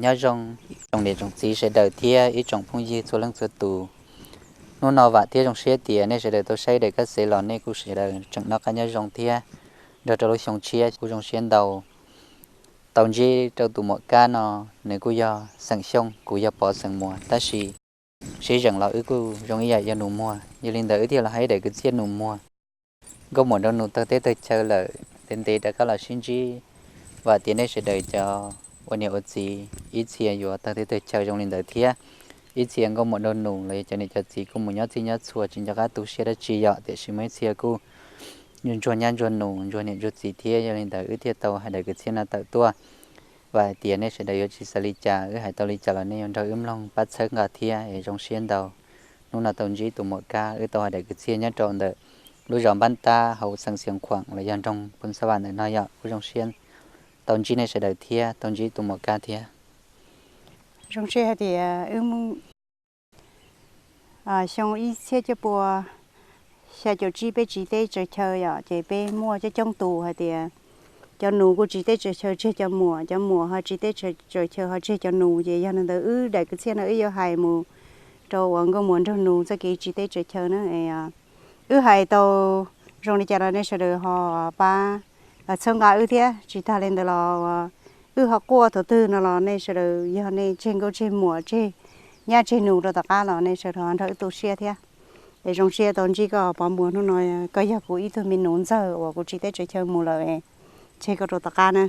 Nyob zoo tsoom niam tsoom txiv sawv daws thiab ib tsoom phooj ywg txhua leej txhua tus. Hnub no vam thiab zoo siab tias nej sawv daws tau saib daim kab xev los nej kuj sawv daws tseem noj qab nyob zoo thiab. Nrog rau lub xyoo tshiab kuj zoo siab ntau tau ntsib rau tus muam Kab no, nws kuj yog xeem Xyooj, kuv yog Pov xeem Muas, tab sis sib zeem los wb kuj zoo ib yam yog nus muag. Yog li ntawd wb thiaj los hais daim kwv txhiaj nus muag, nkauj muam nraug nus tawg teb tawg chaw lawm, ntev ntev rov qab los sib ntsib. Vam tias nej sawv daws cov ua niam ua txiv ib txhia yuav tawg teb tawg chaw zoo li ntawd thiab. Ib txhia nkauj muam nraug nus los yog cov niam cov txiv kuj mus nyob txhij nyob txhua tsis nco qab tu siab dab tsi yom, tiam sis muaj ib txhia kuj ntsuag nyab ntsuag nus ntsuag niam ntsuag txiv thiab. Yog li ntawd wb thiaj tau hais daim kwv txhiaj no tawm tuaj. Vam tias nej sawv daws yuav tsis xav li cas, wb hais tau li cas los nej yuav nrog wb mloog pab txhawb nqa thiab. Zoo siab ntau hnub no tau ntsib tus muam Kab, wb tau hais daim kwv txhiaj nyob rau ntawm lub zos Npab Tab hauv xeev Xiav Khuam los yog nroog Phoos Xab Vam ntawm no yom. Kuj zoo siab tau ntsib nej sawv daws thiab tau ntsib tus muam Kab thiab. Zoo siab hais tias wb xyoo ib txhiab cuaj pua xya caum tsib peb tsiv teb tsaws chaw yom, ces peb muaj coob coob tus hais tias cov nus kuj tsiv teb tsaws chaw tseg cov muam, cov muam ho tsiv teb tsaws chaw ho tseg cov nus. Ces yog li ntawd wb daim kwv txhiaj no wb yuav hais mus rau uas nkauj muam nraug nus txoj kev tsiv teb tsaws chaw na. Wb hais tau zoo li cas los nej sawv daws ho pab txhawb nqa wb thiab. Tsis tag li ntawd los wb ho quaj thaum twg no los nej sawv daws yog nej tseg nkauj tseg muam tseg nyab tseg nus rau tom qab los nej sawv daws ho nrog wb tu siab thiab. Es zoo siab tau ntsib koj Pov Muas hnub no, koj yog kuv ib tug me nus ntxawg uas kuv tsiv teb tsaws chaw mus lawm, tseg koj rau tom qab na.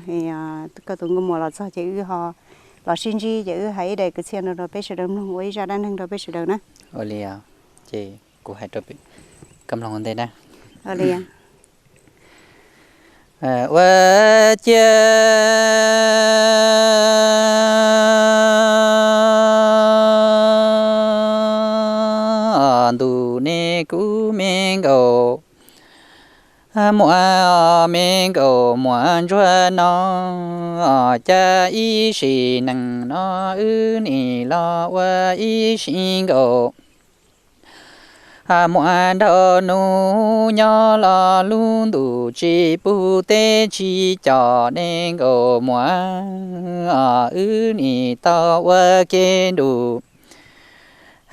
Koj tus nkauj muam los txog ces wb ho los sib ntsib ces wb hais ib daim kwv txhiaj no rau peb sawv daws mloog ua ib zaj dab neeg rau peb sawv daws na. Ua li, ces kuv hais rau peb, koj mloog ua ntej na. Ua ciav ntuj ne kuv me nkauj muam, me nkauj muam ntsuag no, cas ib sim neej no wb nim los ua ib sim nkaus. Muam nraug nus nyob los lub ntuj tsis pub teb tsis com ne nkauj muam, wb nim tau ua ke nrus.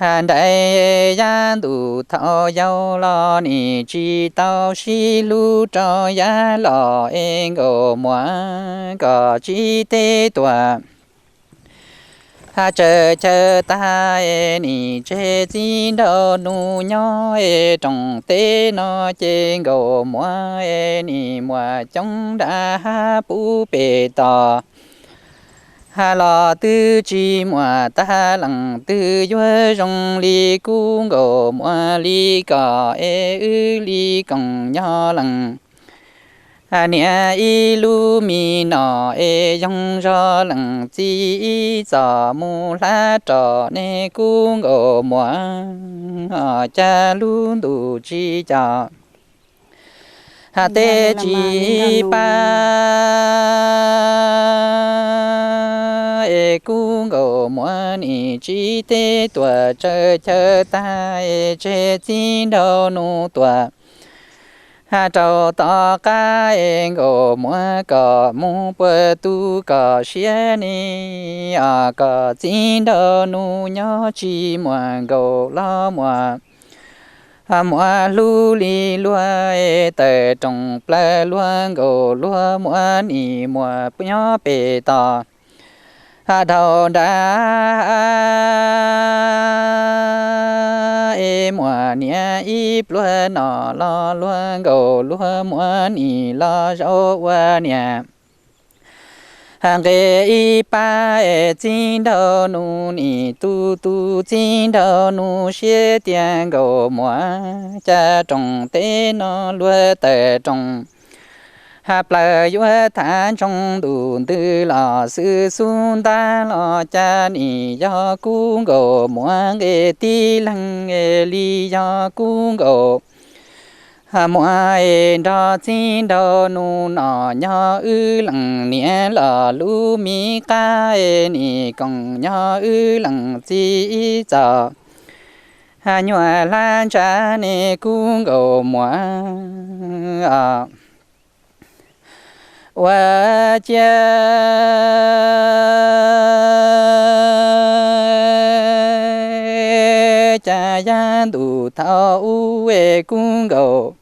Nraim yav ntuj thaum yau los nim tsis tau sib hlub rau yav los es nkauj muam kom tsis teb tuam. Tsaws chaw tag es nim tseg txiv nraug nus nyob es rooj teb no ces nkauj muam es nim muaj coob nram hav pub pem tos. Los twb tsis muaj tag leej twg yuav zoo li kuv nkauj muam li kom es wb li koom nyob leej. Niam ib lub me nom es yoog zog leej txiv ib txoj mus hlab rau nej kuv nkauj muam, cas lub ntuj tsis com teb tsis pab es kuv nkauj muam nim tsis teb tuam, tsaws chaw tag es tseg txiv nraug nus tuam. Rau tom qab es nkauj muam kom mus puag tu kom siab ne, kom txiv nraug nus nyob tsis muaj nkauj los muaj. Muam hlub li luag es tawm rooj plaws luag nkauj luag, muam nim muaj nyob pem tos. Dhau nrad es muaj niam ib pluag no los luag nkauj luag muab nim los zaum ua niam. Nqe ib pab es txiv nraug nus nim tu tu txiv nraug nus siab tias nkauj muam cas roos teb no luag tawm roos. Plaws yuav thav ntsoog ntuj ntws los xwb xub ntab los cas nim yog kub nkauj muam nqe tib leeg li yog kub nkauj muam es nrog txiv nraug nus no nyob wb leej niam los lub mi qab es nim koom nyob wb leej txiv ib txoj. Nyuam hlab ntsa ne kub nkauj muam ua cia cas yaj ntuj thaum ub es kub nkauj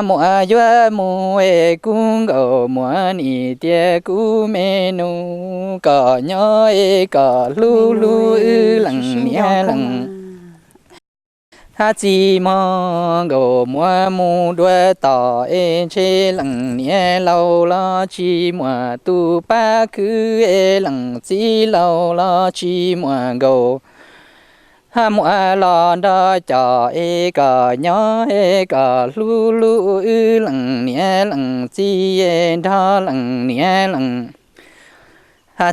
muam yuav mus es kub nkauj muam nim tias kub me nus kom nyob es kom hlub hlub wb leej niam leej txiv mog. Nkauj muam mus dua tom es ntshe leej niam laus los tsis muaj tus pab khwv es leej txiv laus los tsis muaj nkauj muam los nrog coj es kom nyob es kom hlub hlub wb leej niam leej txiv es nrog leej niam leej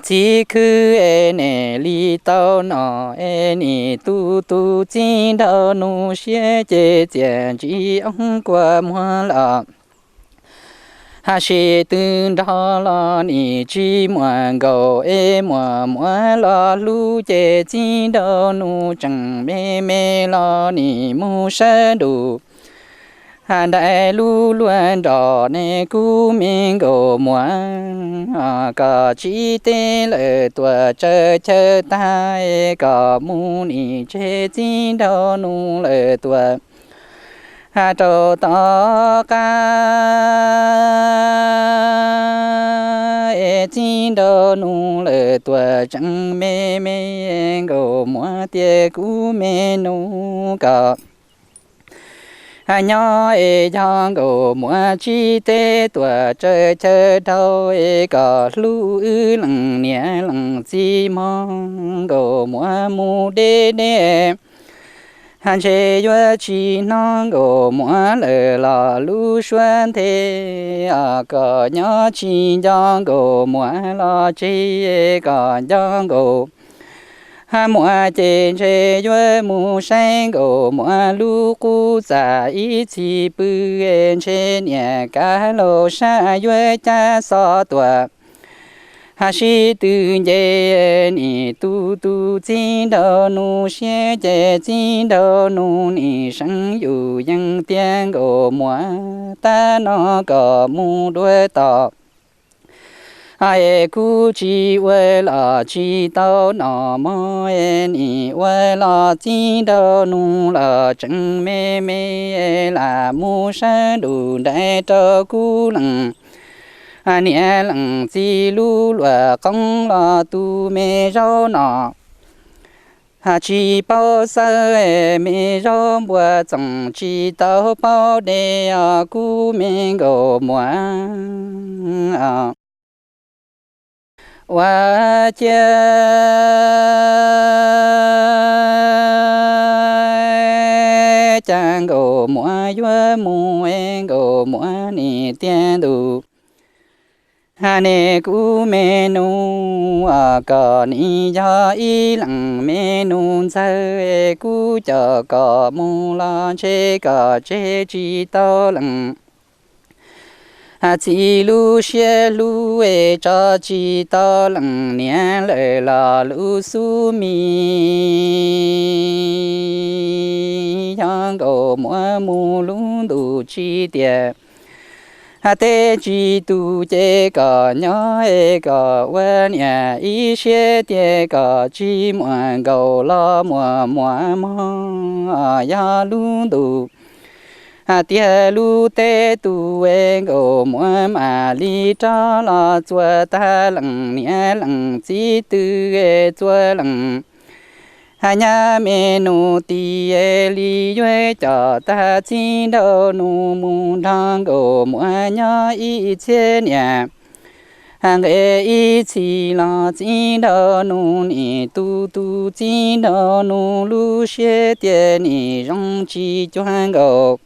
txiv khwv es nej li tau no es nim tu tu txiv nraug nus siab ces txiaj ntsig oob kua muag los sim twb nrog los nim tsis muaj nkauj es muaj muam los hlub ces txiv nraug nus tseem me me los nim mus sawv nrug nraim lub luag nrog ne kub me nkauj muam kom tsis teb lawm tuaj tsawv chaw tag es kom mus nim tseg txiv nraug nus lawm tuaj rau tom qab es txiv nraug nus lawm tuaj tseem me me nkauj muam tias kub me nus kom nyob es yog nkauj muam tsis teb tuaj tsawv chaw dhau es kom hlub wb leej niam leej txiv mog. Nkauj muam mus deb deb ntshe yuav tsis hnov nkauj muam lawm los lub suab nthe kom nyob tsis nco nkauj muam los tseg kom nco nkauj muam ces ntshe yuav mus saib nkauj muam lub qub txaj ib txhis pw es ntshe niam kav laus sab yuav cab xov tuaj sib tw nce nim tu tu txiv nraug nus siab ces txiv nraug nus nim seev yus yees tias nkauj muam tab no kom mus dua tom es kuv tsis ua los tsis tau no mog es nim ua los txiv nraug nus los tseem me me lam mus sawv nrug nraim rau kuv leej niam leej txiv lub luag qoob los tu me zaub no tsis paub xawb me zaub npua txoos tsis tau paub deb os kuv me nkauj muam ua cia cas nkauj muam yuav mus es nkauj muam nim tiag ntuj ne kuv me nus kom nim yog ib leej me nus ntxawg es kuv coj kom mus los ntshe kom tseg tsis tau leej txiv lub siab hlub es tso tsis tau leej niam lawm los lub xub mis yog nkauj muam mus lub ntuj tsis tiag teb tsis tu ces kom nyob es kom ua niam ib siab tiag kom tsis muaj nkauj los muaj muam mog yog lub ntuj Hais tias lub teb tus Nkauj Muas mam li rov los txuas tag lees niam lees txiv twb txuas lees. Hais nyab me nus tis li yuav coj tag Txiv Nraug Nus mus nrog Nkauj Muas nyob ib txhiab niam. Hais nqe ib txhis los Txiv Nraug Nus nim tu tu Txiv Nraug Nus lub siab tias nim zoo tsis cuag Nkauj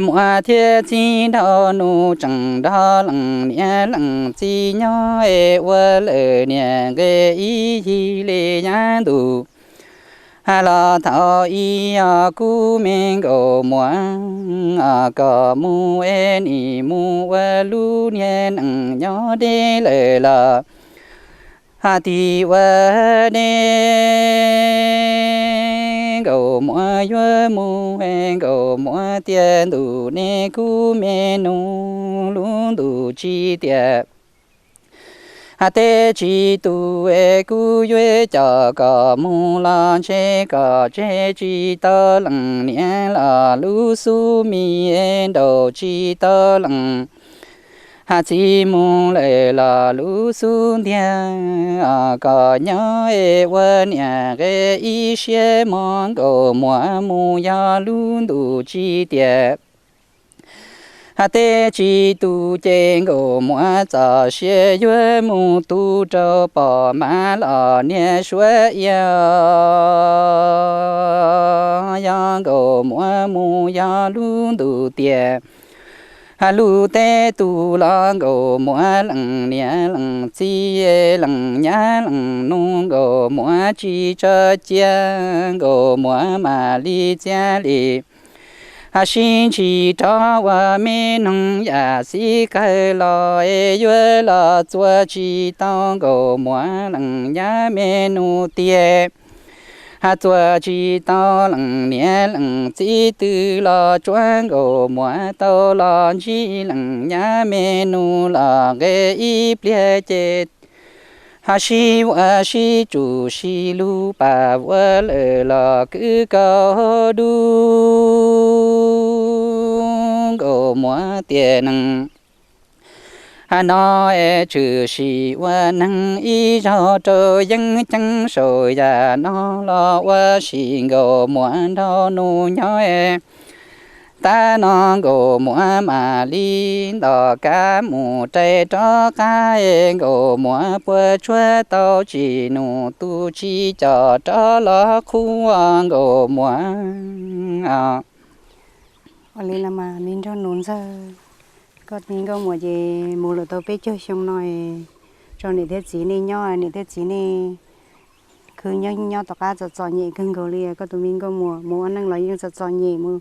Muas thiab Txiv Nraug Nus tseem nrog lees niam lees txiv nyob es ua lawm niam nqe ib yig li yav ntuj. Hais los thaum ub os kuv me Nkauj Muas, os koj mus es nim mus ua lub niag nees nyob deb lawm los hais tias ua deb. Nkauj Muas yuav mus es Nkauj Muas tias ntuj ne kuv me nus, lub ntuj tsis tias hais teb tsis tus es kuv yuav coj koj mus los ntshe koj tseg tsis tau lees niam los lub xub mis es nraus tsis tau lees hais txiv mus lawm los lub xub ntiag. Os koj nyob es ua niam nqe ib siab mog Nkauj Muas mus yog lub ntuj tsis tias hais teb tsis tus ces Nkauj Muas txoj sia yuav mus tu rau pom mas los niag suav iab. Yog Nkauj Muas mus yog lub ntuj tias hais lub teb tus los Nkauj Muas lees niam lees txiv lees nyab lees nus Nkauj Muas tsis tso cia Nkauj Muas mam li txiav li hais sib ntsis rov ua me noog yam xib qawg los es yuav los txuas tsis tau Nkauj Muas lees nyab me nus tiag. Hais txuas tsis tau lees niam lees txiv twb los tsuav Nkauj Muas tau los ntsib lees nyab me nus los nqe ib pliag ces hais sib ua sib tsum sib lug pam vuam lawm los kwv kaus dub. Nkauj Muas tias neeg hais no es tshwm sim ua neeg ib zaug rau yeeb ceeb saum yam no los ua sim Nkauj Muas nraug nus nyob es tab no Nkauj Muas mam li nto kab mus rais rov qab es Nkauj Muas puas tsuag tau tsim nus tus tsis coj rov los qhuav Nkauj Muas. Ua li los mas me nraug nus ntxawg, koj me Nkauj Muas ces mus lawm tau peb caug xyoo no es tso niam thiab txiv nej nyob, niam thiab txiv nej khwv nyob nyob tom qab txom txom nyem kawg nkaus li. Koj tus me Nkauj Muas mus ua neej los yeej txom txom nyem, mus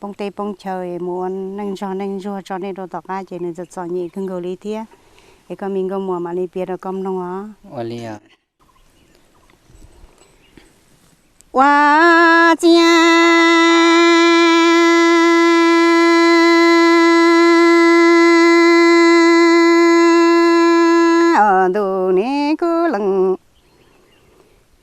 poob teb poob chaw, mus ua neej ntsog neej ntsuag tso nej rau tom qab ces nws txom txom nyem kawg nkaus li thiab. Es koj me Nkauj Muas mam li piav rau koj mloog os. Ua li ua txiab ntuj ne kuv lees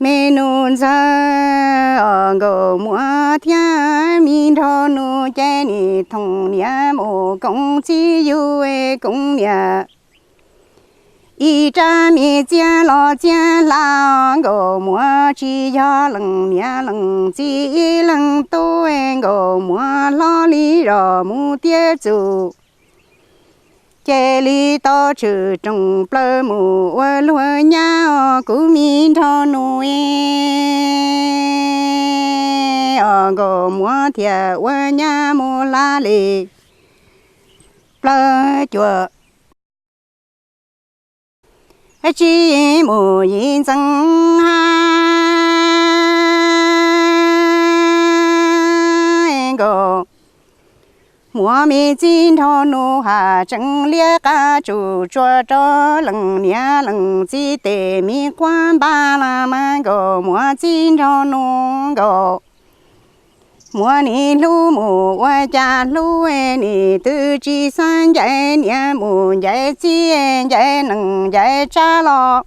me nus ntxawg, Nkauj Muas thiab me nraug nus ces nim thoom niam mus koom txiv yug koom niam. Ib rab me txiab los txiab hla, Nkauj Muas tsis yog lees niam lees txiv ib leeg tub, Nkauj Muas hlob li zos mus tiab txus. Ces li tau tshwm rooj plaws mus ua luag nyab os kuv me nraug nus. Os Nkauj Muas thiaj ua nyab mus hla li plaws cuam. Tsis mus yim ntxeev ha, Nkauj Muas me txiv nraug nus has tseem liab qab tsum tsuas rau lees niam lees txiv tes me quab npab las mas Nkauj Muas txiv nraug nus Nkauj Muas nim hlub mus ua cas hlub, nim twb tsis xav ncaim niam mus ncaim txiv, ncaim nees ncaim tsab los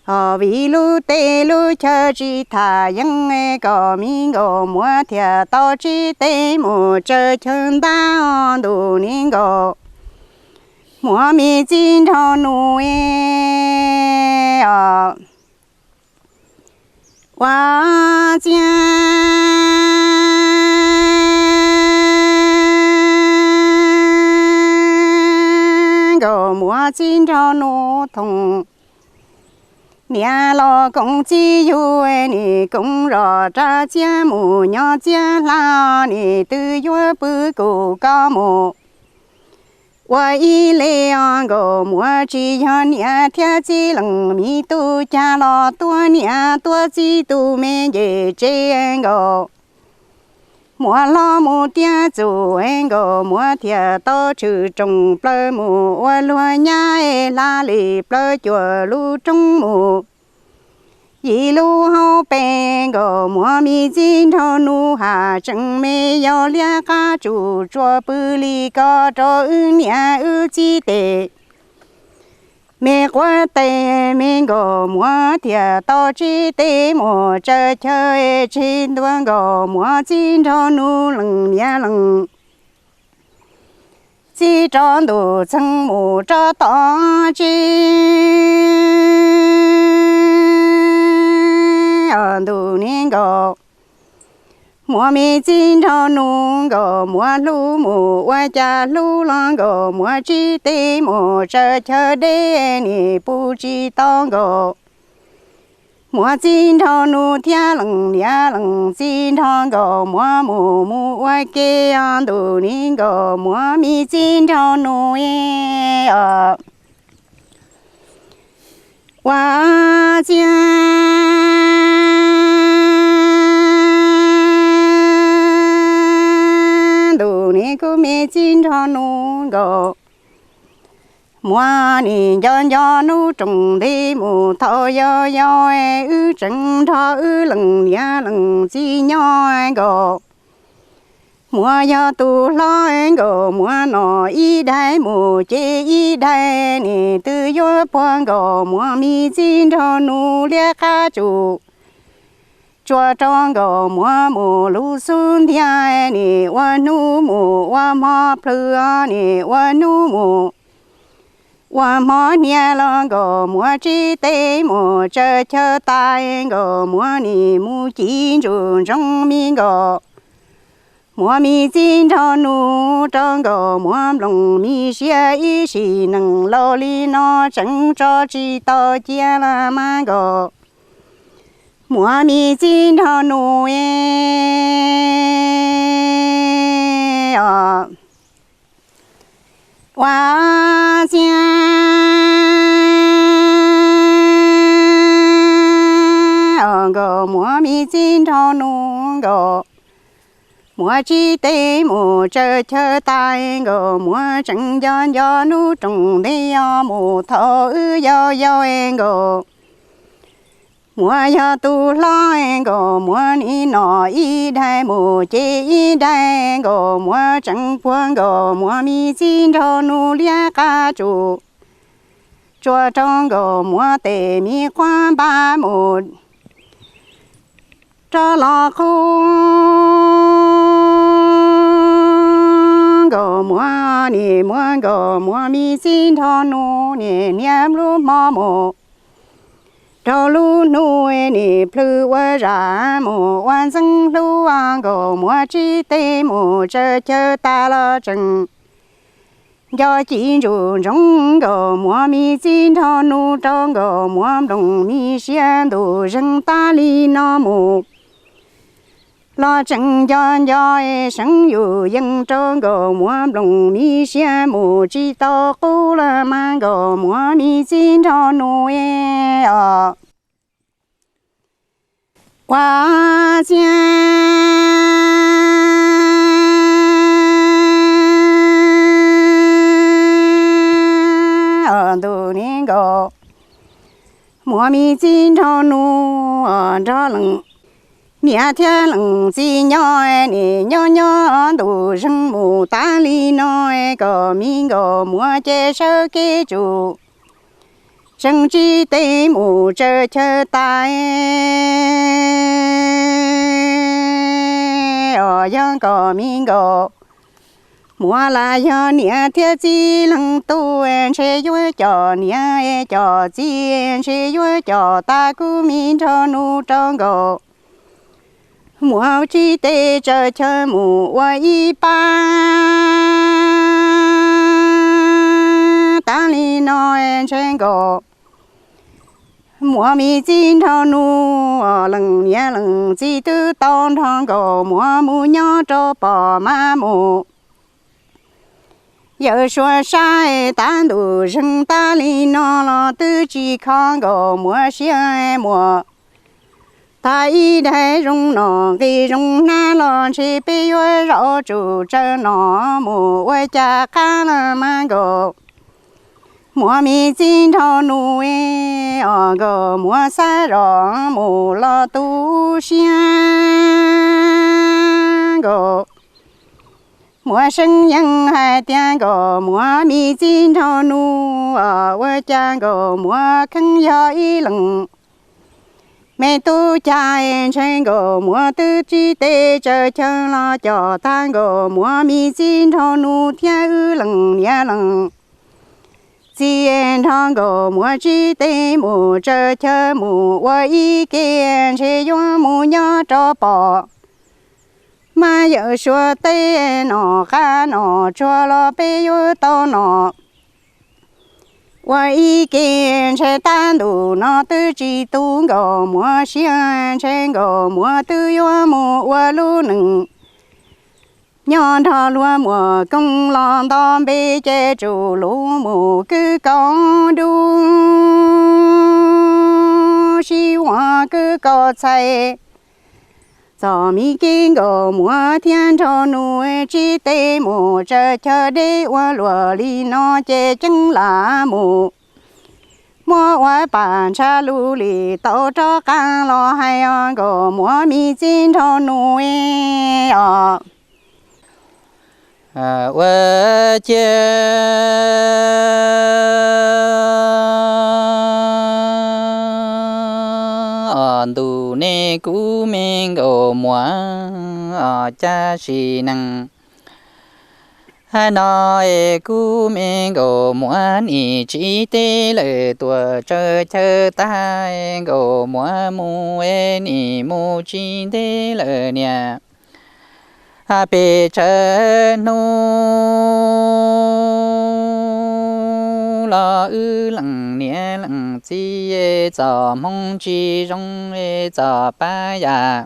Vim lub teb lub chaw tsis tham yeeb, kom me nkauj muab thiaj tau tsib teg mus tsaws chaw ntab ntuj ni nkauj muab me txiv nraug nus ua txiv nkauj muab txiv nraug nus thoom. Niam los koom txiv yug, nim koom zos rab txiab mus nyob txiab hla, nim twb yuav pw kuv koj mus ua ib leeg os nkauj muab tsis yog niam thiab txiv leej, me tub cag los tuab niam tuab txiv tus me ncej tsev nkauj muab hlob mus tiav txuj nkauj muab thiaj tau tshwm rooj plaws mus ua luag nyab hla li plaws cuaj lub roob mus yim lub hauv pes nkauj muab me txiv nraug nus has tseem me yau liab qab tsuj tsuas pw li koj rau wb niam wb txiv tes me quav tes me nkauj muab thiaj tau tsib teg mus tsaws chaw tseg ntua nkauj muab txiv nraug nus leej niam leej txiv rov ntuj txheej mus rov tom tsib ntuj ni nkauj muab me txiv nraug nus nkauj muab hlub mus ua cas hlub los nkauj muab tsib teg mus tsaws chaw deb nim pub tsis tau nkauj muab txiv nraug nus thiab leej niam leej txiv nraug nkauj muab mus mus ua ke os ntuj ni nkauj muab me txiv nraug nus ua txiv ntuj ni kuv me txiv nraug nus nkauj muab nim nco nco hnub rooj nti mus thaum yau yau wb tseem nrog wb leej niam leej txiv nyob nkauj muab yog tus hlob nkauj muab nom ib daim mus ces ib daim nim twb yuav puag nkauj muab me txiv nraug nus liab qab tsuj tsuas rau nkauj muab mus lub xub ntiag nim ua hnub mus ua hmo plhws nim ua hnub mus ua hmo hnia los nkauj muab tsib teg mus tsaws chaw tas nkauj muab nim mus ci ntsuj ntsoov me nkauj muab me txiv nraug nus rau nkauj muab nplooj me siab ib sim neej laus li no tseem tso tsis tau cia los mas nkauj muab me txiv nraug nus os ua txiv os nkauj muab me txiv nraug nus nkauj muab tsib teg mus tsaws chaw tas nkauj muab tseem nco nco hnub rooj nti os mus thaum wb yau yau nkauj muab yog tus hlob nkauj muab nim nom ib daim mus ces ib daim nkauj muab tseem puag nkauj muab me txiv nraug nus liab qab tsuj tsuas rau nkauj muab tej me quav npab mus rov los qub nkauj muab nim muab nkauj muab me txiv nraug nus nim niaj lub hmo mus rau lub hnub nim plhws ua zam mus ua ntxeev hlub nkauj muab tsib teg mus tsaws chaw tas los tseem nco ci ntsuj ntsoov nkauj muab me txiv nraug nus rau nkauj muab nplooj me siab ntuj zeeg tas li no mus los tseem nco nco seev yus yeej rau nkauj muab nplooj me siab mus tsis tau qub los mas nkauj muab me txiv nraug nus os ua txiv ntuj ni nkauj muab me txiv nraug nus nrog leej niam thiab leej txiv nyob nim nyob nyob ntuj zeeg mus tas li no kom me nkauj muab ces sawv kev tsum Tseem tsis teb mus tsaws chaw tas, os yog kom me nkaus muam los yog niam thiab txiv leej tub, ntshe yuav coj niam coj txiv, ntshe yuav coj tag kuv me nrog nus rau nkaus. Muam tsis teb tsaws chaw mus ua ib pab. Tas li no ntshe nkaus muam me txiv nrog nus, leej niam leej txiv twb tau nrog nkaus muam mus nyob rau pom mas mus. Yawm Suav saib tas ntuj zeeg tas li no los twb tsis kho nkaus muam siab muam. Tag ib daim zoo no nqi zoo hnab los ntshe peb yuav zaum tsum tsaws no mus ua cas qab los mas nkaus muam me txiv nrog nus, os nkaus muam xav zos mus los tu siab nkaus. Muam seev yeej hais tias nkaus muam me txiv nrog nus, ua cas nkaus muam kheev yog ib leeg me tub cag, ntshe nkaus muam twb tsis teb tsaws chaw los coj tag nkaus muam me txiv nrog nus thiab wb leej niam leej txiv nrog nkaus muam tsis teb mus tsaws chaw mus ua ib ke, ntshe yuav mus nyob rau pom mas Yawm Suav teb no qab no tsuag los peb yuav tau no ua ib ke, ntshe tas ntuj no twb tsis tu nkaus muam siab, ntshe nkaus muam twb yuav mus ua lub neej nyob nrog luag muam koom los nto npe ces tsum lus mus kwv kaus dub, sib ua kwv kaus txhais. Txom me kev nkaus muam thiab nrog nus tsis teb mus tsaws chaw deb ua luaj li no ces ceeb lam mus muab ua pam ntsha lus li tau rov qab los hais os nkaus muam me txiv nrog nus os. Ua ciav os ntuj nej kuv me nkaus muam os caj sim neej no es kuv me nkaus muam nim tsis teb lawm tuaj tsaws chaw tag nkaus muam mus es nim mus tsis ntev lawm niam. Pes tsawg hnub los wb leej niam leej txiv txoj hmoo tsis zoo txoj pab yam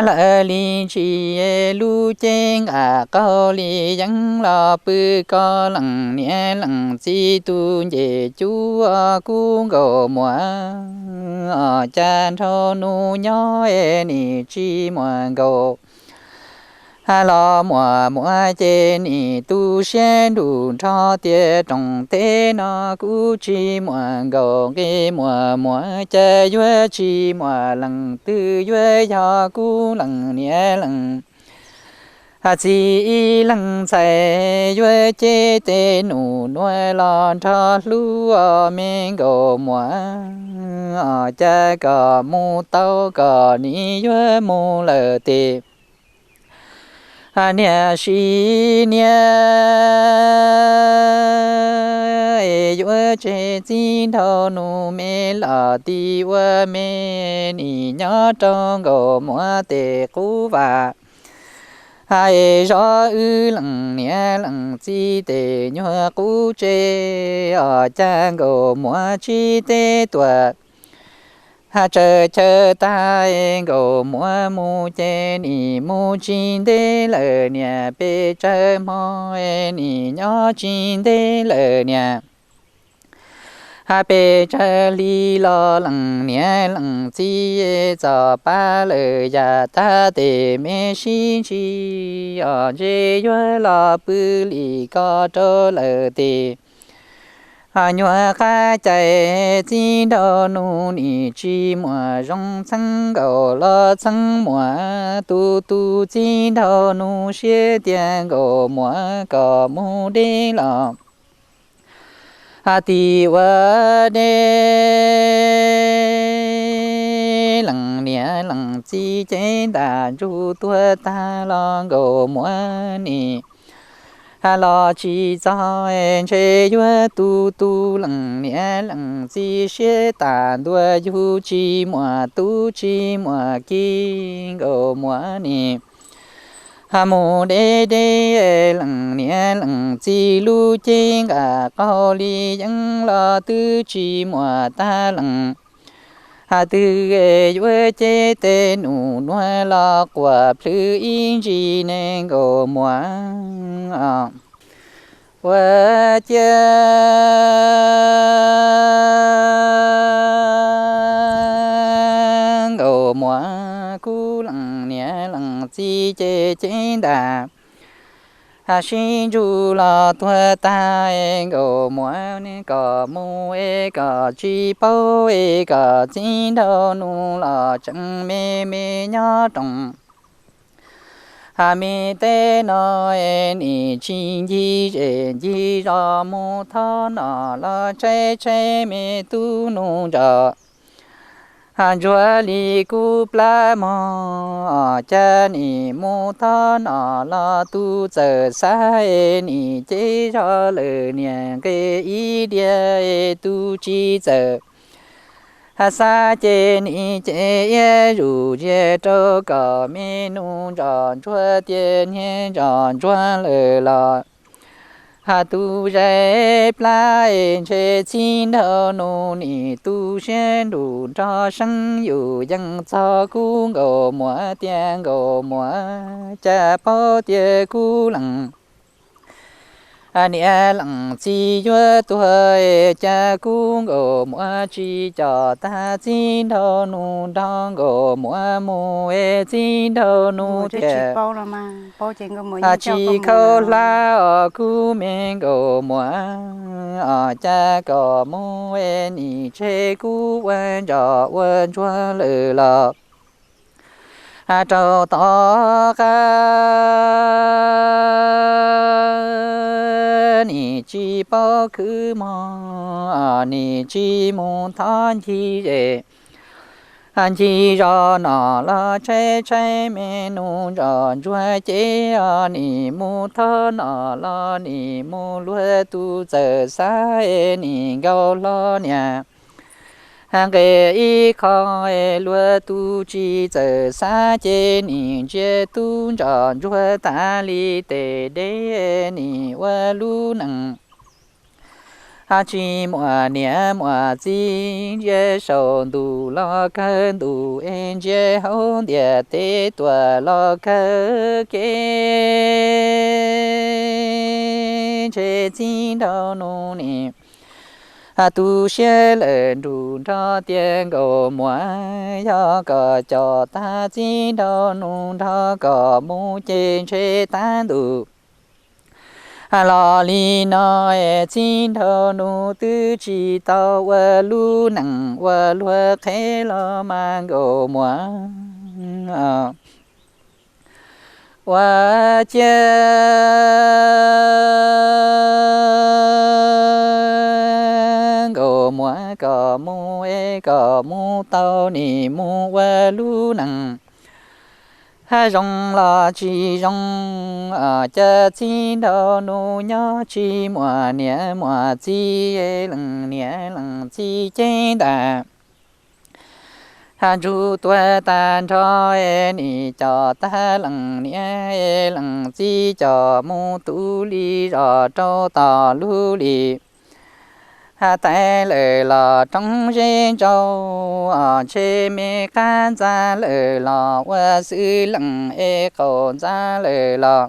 lawv li ntsis lub cev nqa qaug li yeeb los pw koj leej niam leej txiv tus ncej cub os kuv nkaus muam os cas nrog nus nyob es nim tsis muaj nkaus los muaj muam ces nim tu siab nruj nrho tias rooj teb no kuv tsis muaj nkaus nqi muaj muam cas yuav tsis muaj leej twg yuav yog kuv leej niam leej txiv ib leeg ntxhais yuav cev tej num nuav los nrog hlub os me nkaus muam os cas kom mus tau kom nim yuav mus lawm tes niam sis niam es yuav tseg txiv nraug nus me los ti ua me nim nyob rau nkaus muam tes qub vam. Es zov wb leej niam leej txiv tes nyuag qub tseg os cas nkaus muam tsis teb tuaj tsaws chaw tag nkaus muam mus ces nim mus tsis ntev lawm niam pes tsawg hmo nim nyob tsis ntev lawm niam. Pes tsawg hli los leej niam leej txiv txoj pab lawm yam tag tes me sib ntsis os ntsej yuav los pw li ko rau lawm tes nyuag qab cai txiv nraug nus nim tsis muaj zoo txheeb nkaus los txheeb muam tus tus txiv nraug nus siab tiag nkaus muam kom mus deb los Has tis ua deb, leej niam leej txiv cev ntas ntsug tuag tag los Nkauj Muas nim has los tsis txog, ntshe yuav tu tu leej niam leej txiv siab tas ntua yug tsis muaj tub tsis muaj ki. Nkauj Muas nim has mus deb deb, leej niam leej txiv lub cev nqa qaug li yeeb los twb tsis muaj tag leej. Has twg yuav cev tej num nuav los quaj plhws ib ntsis ne Nkauj Muas. Ua ciav Nkauj Muas kuv leej niam leej txiv ces cev ntas has sib ntsug los tuag tag, Nkauj Muas ne kom mus es kom tsis paub es kom txiv nraug nus los tseem me me nyob rooj. Has me teb no es nim tsis ncig zej ncig zos mus thov nom los tshaib tshaib me tub nus ntsos. Has ntsuag li kuv plab mog, cas nim mus thov nom los tus txawm xav es nim cev zog lawm niam nqis ib diav es tus tsis txawm has xav ces nim ces iab zuj zus rau kom me nus ntsos ntsuag tias niag ntsos ntsuag lawm los has tus zais plab es ntshe txiv nraug nus nim tu siab nrug nrog seeb yus yeej txog kuv Nkauj Muas tias Nkauj Muas cas paub tias kuv leej niam leej txiv yuav tuag es cas kuv Nkauj Muas tsis com tag txiv nraug nus nrog Nkauj Muas mus es txiv nraug nus tias tsis khaub hlab os kuv me Nkauj Muas, os cas kom mus es nim tseg kuv ua ntsos ua ntsuag lawm los has rau tom qab nim tsis paub khwv mog, nim tsis mus thov ncig zej ncig zos nom los tshaib tshaib me nus ntsos ntsuag ces os nim mus thov nom los nim mus luag tus txawm xav es nim nkaus hlo niam nqis ib qho es luag tus tsis txawm xav ces nim ntsia tub ntsos ntsuag tas li tes deb nim ua lub neej tsis muaj niam muaj txiv, ntsia saum ntuj los kawg ntuj es ntsia hauv ntiaj teb tuaj los kawg kev ntshe txiv nraug nus nim tu siab lawm nrug nrog tias Nkauj Muas, yog kom com tag txiv nraug nus nrog kom mus ces ntshe tag ntuj los li no es txiv nraug nus twb tsis tau ua lub neej ua luag qhev los mas Nkauj Muas. Ua ciav Nkauj Muas kom mus es kom mus tau nim mus ua lub neej zoo los tsis zoo, cas txiv nraug nus nyob tsis muaj niam muaj txiv, leej niam leej txiv cev ntas ntsuag tuag tag nrho, nim com tag leej niam leej txiv com mus tu li zos rau tom lub li. Has tais lawm los roob zeb ntsauj, ntshe me qab ntxa lawm los ua xwb leej es qaum ntxa lawm los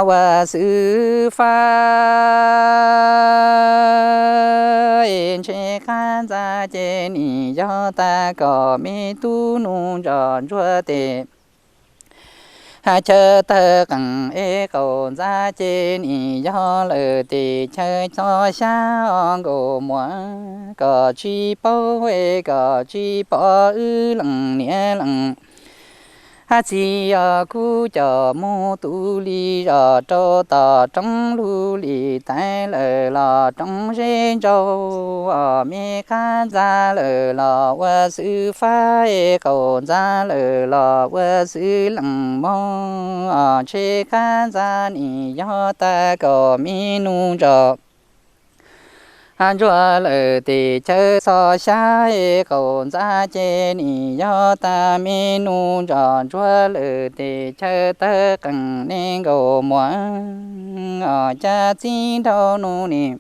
ua xwb fab, es ntshe qab ntxa ces nim yog tag kom me tub nus ntsos ntsuag tes chaw tawg qees es qaum ntxa ces nim yog lawm tes chaw txog xyab os Nkauj Muas, kom tsis paub es kom tsis pom wb leej niam leej Hab txiv os, kuv coj mus tu li zos rau tom roob lug li tais lawm los roob zeb ntsau os, me qab ntxa lawm los ua xwb fab, qaum ntxa lawm los ua xwb lees mog os, ntshe qab ntxa nim yog tag kom me nuj ntsog ntsuag lawm tes chaw txhos xyab, qaum ntxa ces nim yog tag me nuj ntsog ntsuag lawm tes chaw tawg qees ne Nkauj Muas os, cas txij nraug nus nim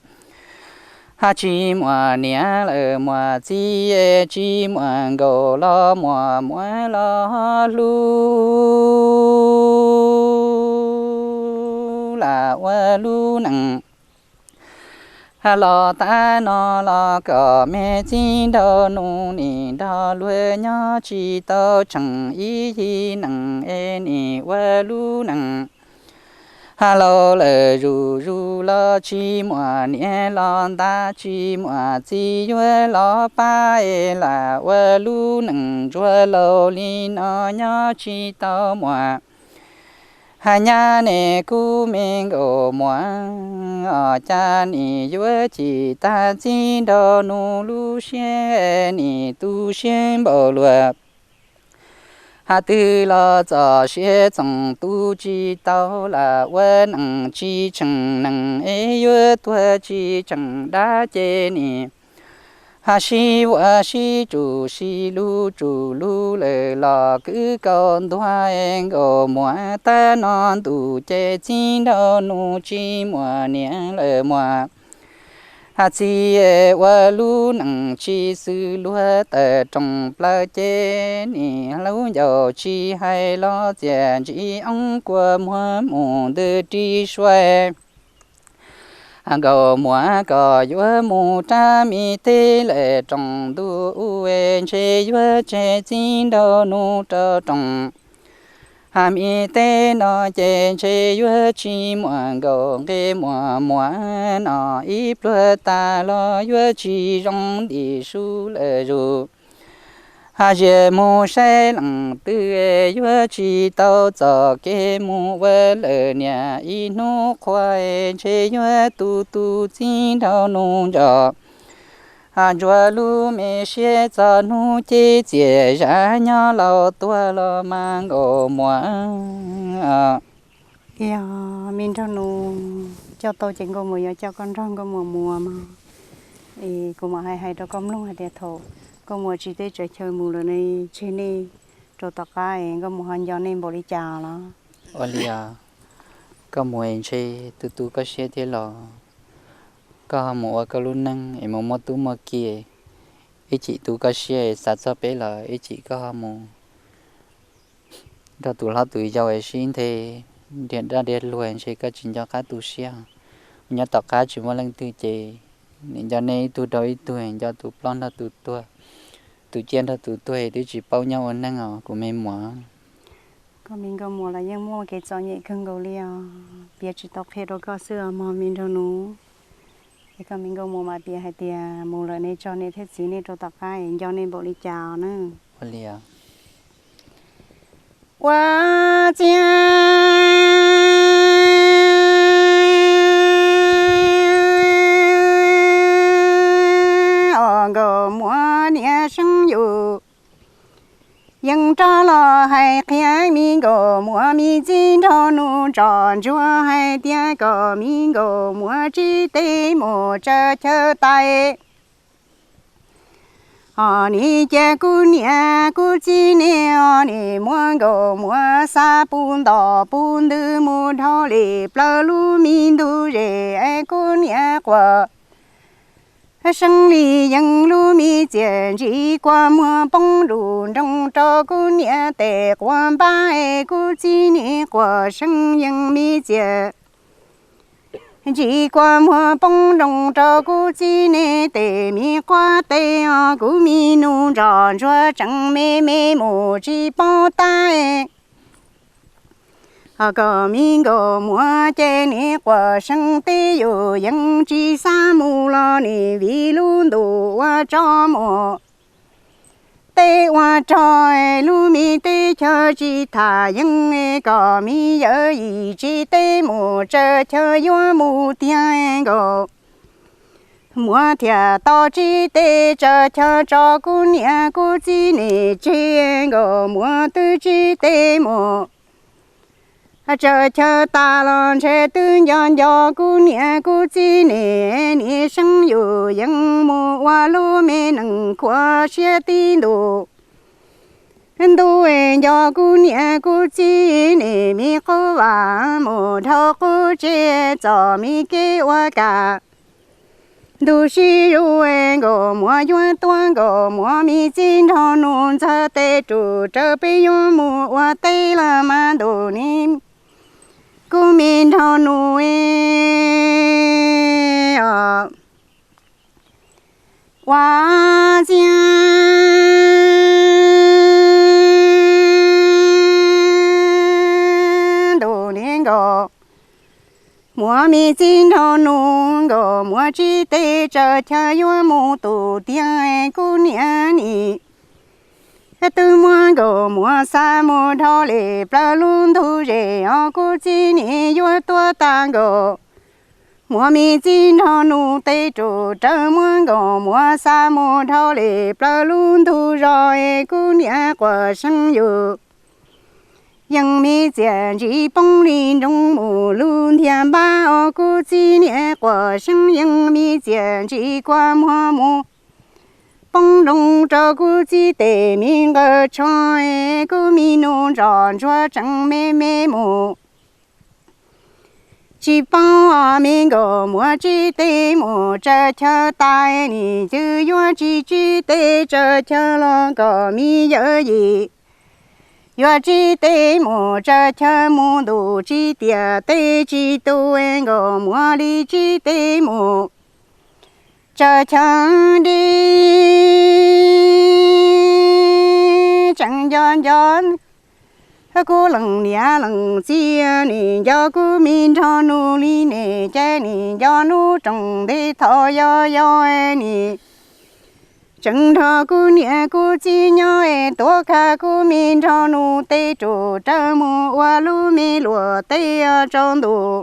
hab tsis muaj niam lawm muaj txiv, tsis muaj nkauj los muaj muam los hlub lam ua lub neej. Hab los tag no los kom me txij nraug nus nim nrog luag nyob tsis tau tsheej ib yig neej es nim ua lub neej hab laus lawm zuj zus los tsis muaj niam los ntab, tsis muaj txiv yuav los pab es lam ua lub neej ntsuag laus li no nyob tsis tau muaj hab nyab ne kuv me Nkauj Muas os, cas nim yuav cim tag txij nraug nus lub siab, nim tu siab npaum luaj hab twg los txoj sia txoom tu tsis tau, lam ua neej tsis tsheej neej es yuav tuag tsis tsheej dab, ces nim hab sib vuam sib tsum sib lug tsum lug lawm los kwv kaus ntuag Nkauj Muas, tag no ntuj ces txij nraug nus tsis muaj niam lawm muaj hab txiv, ua lub neej tsis xws luag tawm rooj plaws ces nim hlub ncauj tsis hais los txiaj ntsig oob kua muag mus ntws ris suav. Nkauj Muas, koj yuav mus rau mi teb lawm rooj ntuj ub, ntshe yuav tseg txij nraug nus rau rooj hab mi teb no ces ntshe yuav tsis muaj nkauj nqe muaj muam no ib pluag tas los yuav tsis zoo ntim su lawm zus. Hab ziag mus saib leej twg yuav tsis tau txoj kev mus ua lawm niam ib hnub qhua, ntshe yuav tu tu txij nraug nus ntsog hab ntsuag lub me siab txog hnub ces txias zam nyob laus tuag los mas Nkauj Muas. Yog me nraug nus coj tau ces Nkauj Muas yuav coj koj nrog Nkauj Muas mus mog. Es kuv mam hais hais rau koj mloog hais tias thaum Nkauj Muas tsis teb tsaws chaw mus lawm ne, tseg nej rau tom qab es Nkauj Muas ho nco nej npaum li cas los? Ua li os, koj mus es ntshe tu tu koj siab thiab los koj ho mus ua koj lub neej es mus muaj tub muaj ki, ib chim tu koj siab es xav txog peb los ib chim koj ho mus nrog tus hlob tus yau es sib nthe, nrhiav dab nrhiav luag, ntshe koj tsis nco qab tu siab. Nyob tom qab tsis muaj leej twg ces nim nco nej ib tug rau ib tug, nco tus ploj nrog tus tuag, tus ciaj nrog tus tuag es twb tsis paub nyob ua neej os kuv me Muas. Koj me Nkauj Muas los yeej muaj kev txom nyem kawg nkaus li os, piav tsis tau qhia rau koj xwb os mog me nraug nus. Es koj me Nkauj Muas mas piav hais tias mus lawm nej tso nej thiab txiv nej rau tom qab es nco nej npaum li cas os na. Ua li os. Ua ciav os Nkauj Muas niam seeb yus, yeej rov los hais qhia me Nkauj Muas me txiv nraug nus ntsog ntsuag hais tias kom me Nkauj Muas tsis teb mus tsaws chaw tais. Os nim cia kuv niam kuv txiv nej os nim muab Nkauj Muas xa puv ntom puv ntws mus dhau li plaws lub me ntug zes es kuv niam quaj seeb li yees lub me txiaj ntsim kua muag poob nruj nroos rau kuv niam tes quas npab es kuv txiv niam quaj seeb yees me txiaj ntsim kua muag poob nroos rau kuv txiv niam tes me quas tes os kuv me nus ntsog ntsuag tseem me me mus tsis paub tab. Ho kom me Nkauj Muas ces nim quaj seeb teb yus yees tsis xav mus los nim vim lub ntuj ua tso mus teb ua rog, lub me teb chaws tsis tham yees, kom me yawm yim tsis teb mus, tsawv chaw yuav mus tiag nkaus. Muab thiaj tau tsis teb tsawv chaw tso kuv niam kuv txiv nim tseg nkaus, muab twb tsis teb mus. Tsawv chaw tas los ntshe twb nco nco kuv niam kuv txiv nim, nim seeb yus yees mus ua lub me nees khuav siab tib ntus. Ntuj nco kuv niam kuv txiv nim me qub vam mus dhau qub tsev, txom me kev ua kam. Ntuj sib zuj nkaus muab yuav tuaj nkaus, muab me txiv nrog nus ntxawg tes rus raws peb yuav mus ua teb los mas ntuj ne. Kuv me nrog nus ua txiv ntuj ne nkaus, muab me txiv nrog nus nkaus, muab tsis teb tsawv chaw yuav mus tus tiag kuv niam nim. Twb muab nkaus muab xa mus dhau li plaws lub ntug zes os kuv txiv nim yuav tuag tag nkaus. Muab me txiv nrog nus tes rus raws muab nkaus muab xa mus dhau li plaws lub ntug zos es kuv niam quas seeb yus. Yeej me txiam ntsis poob li nroog mus lub ntiag npab os kuv txiv niam quas seeb, yeej me txiam ntsis kua muag mus poob nroog rau kuv txiv tes me nqaws tsho, kuv me nus ntsos ntsuag tseem me me mus. Tsis paub me nkaus muab tsis teb mus tsawv chaw tas nim cwj yuav tsis tsis teb tsawv chaw los kom me yawm yim. Yuav tsis teb mus tsawv chaw mus ntuj tsis tiam teb tsis tu nkaus muab li tsis teb mus. Tsawv chaw dib tseem nco nco kuv leej niam leej txiv nim nco kuv me nrog nus li nim ces nim nco nub roos ntev thaum yog yog nim tseem nrog kuv niam kuv txiv nyob es tuav kha kuv me nrog nus tes rus raws mus ua lub me luam teb tsaus ntuj.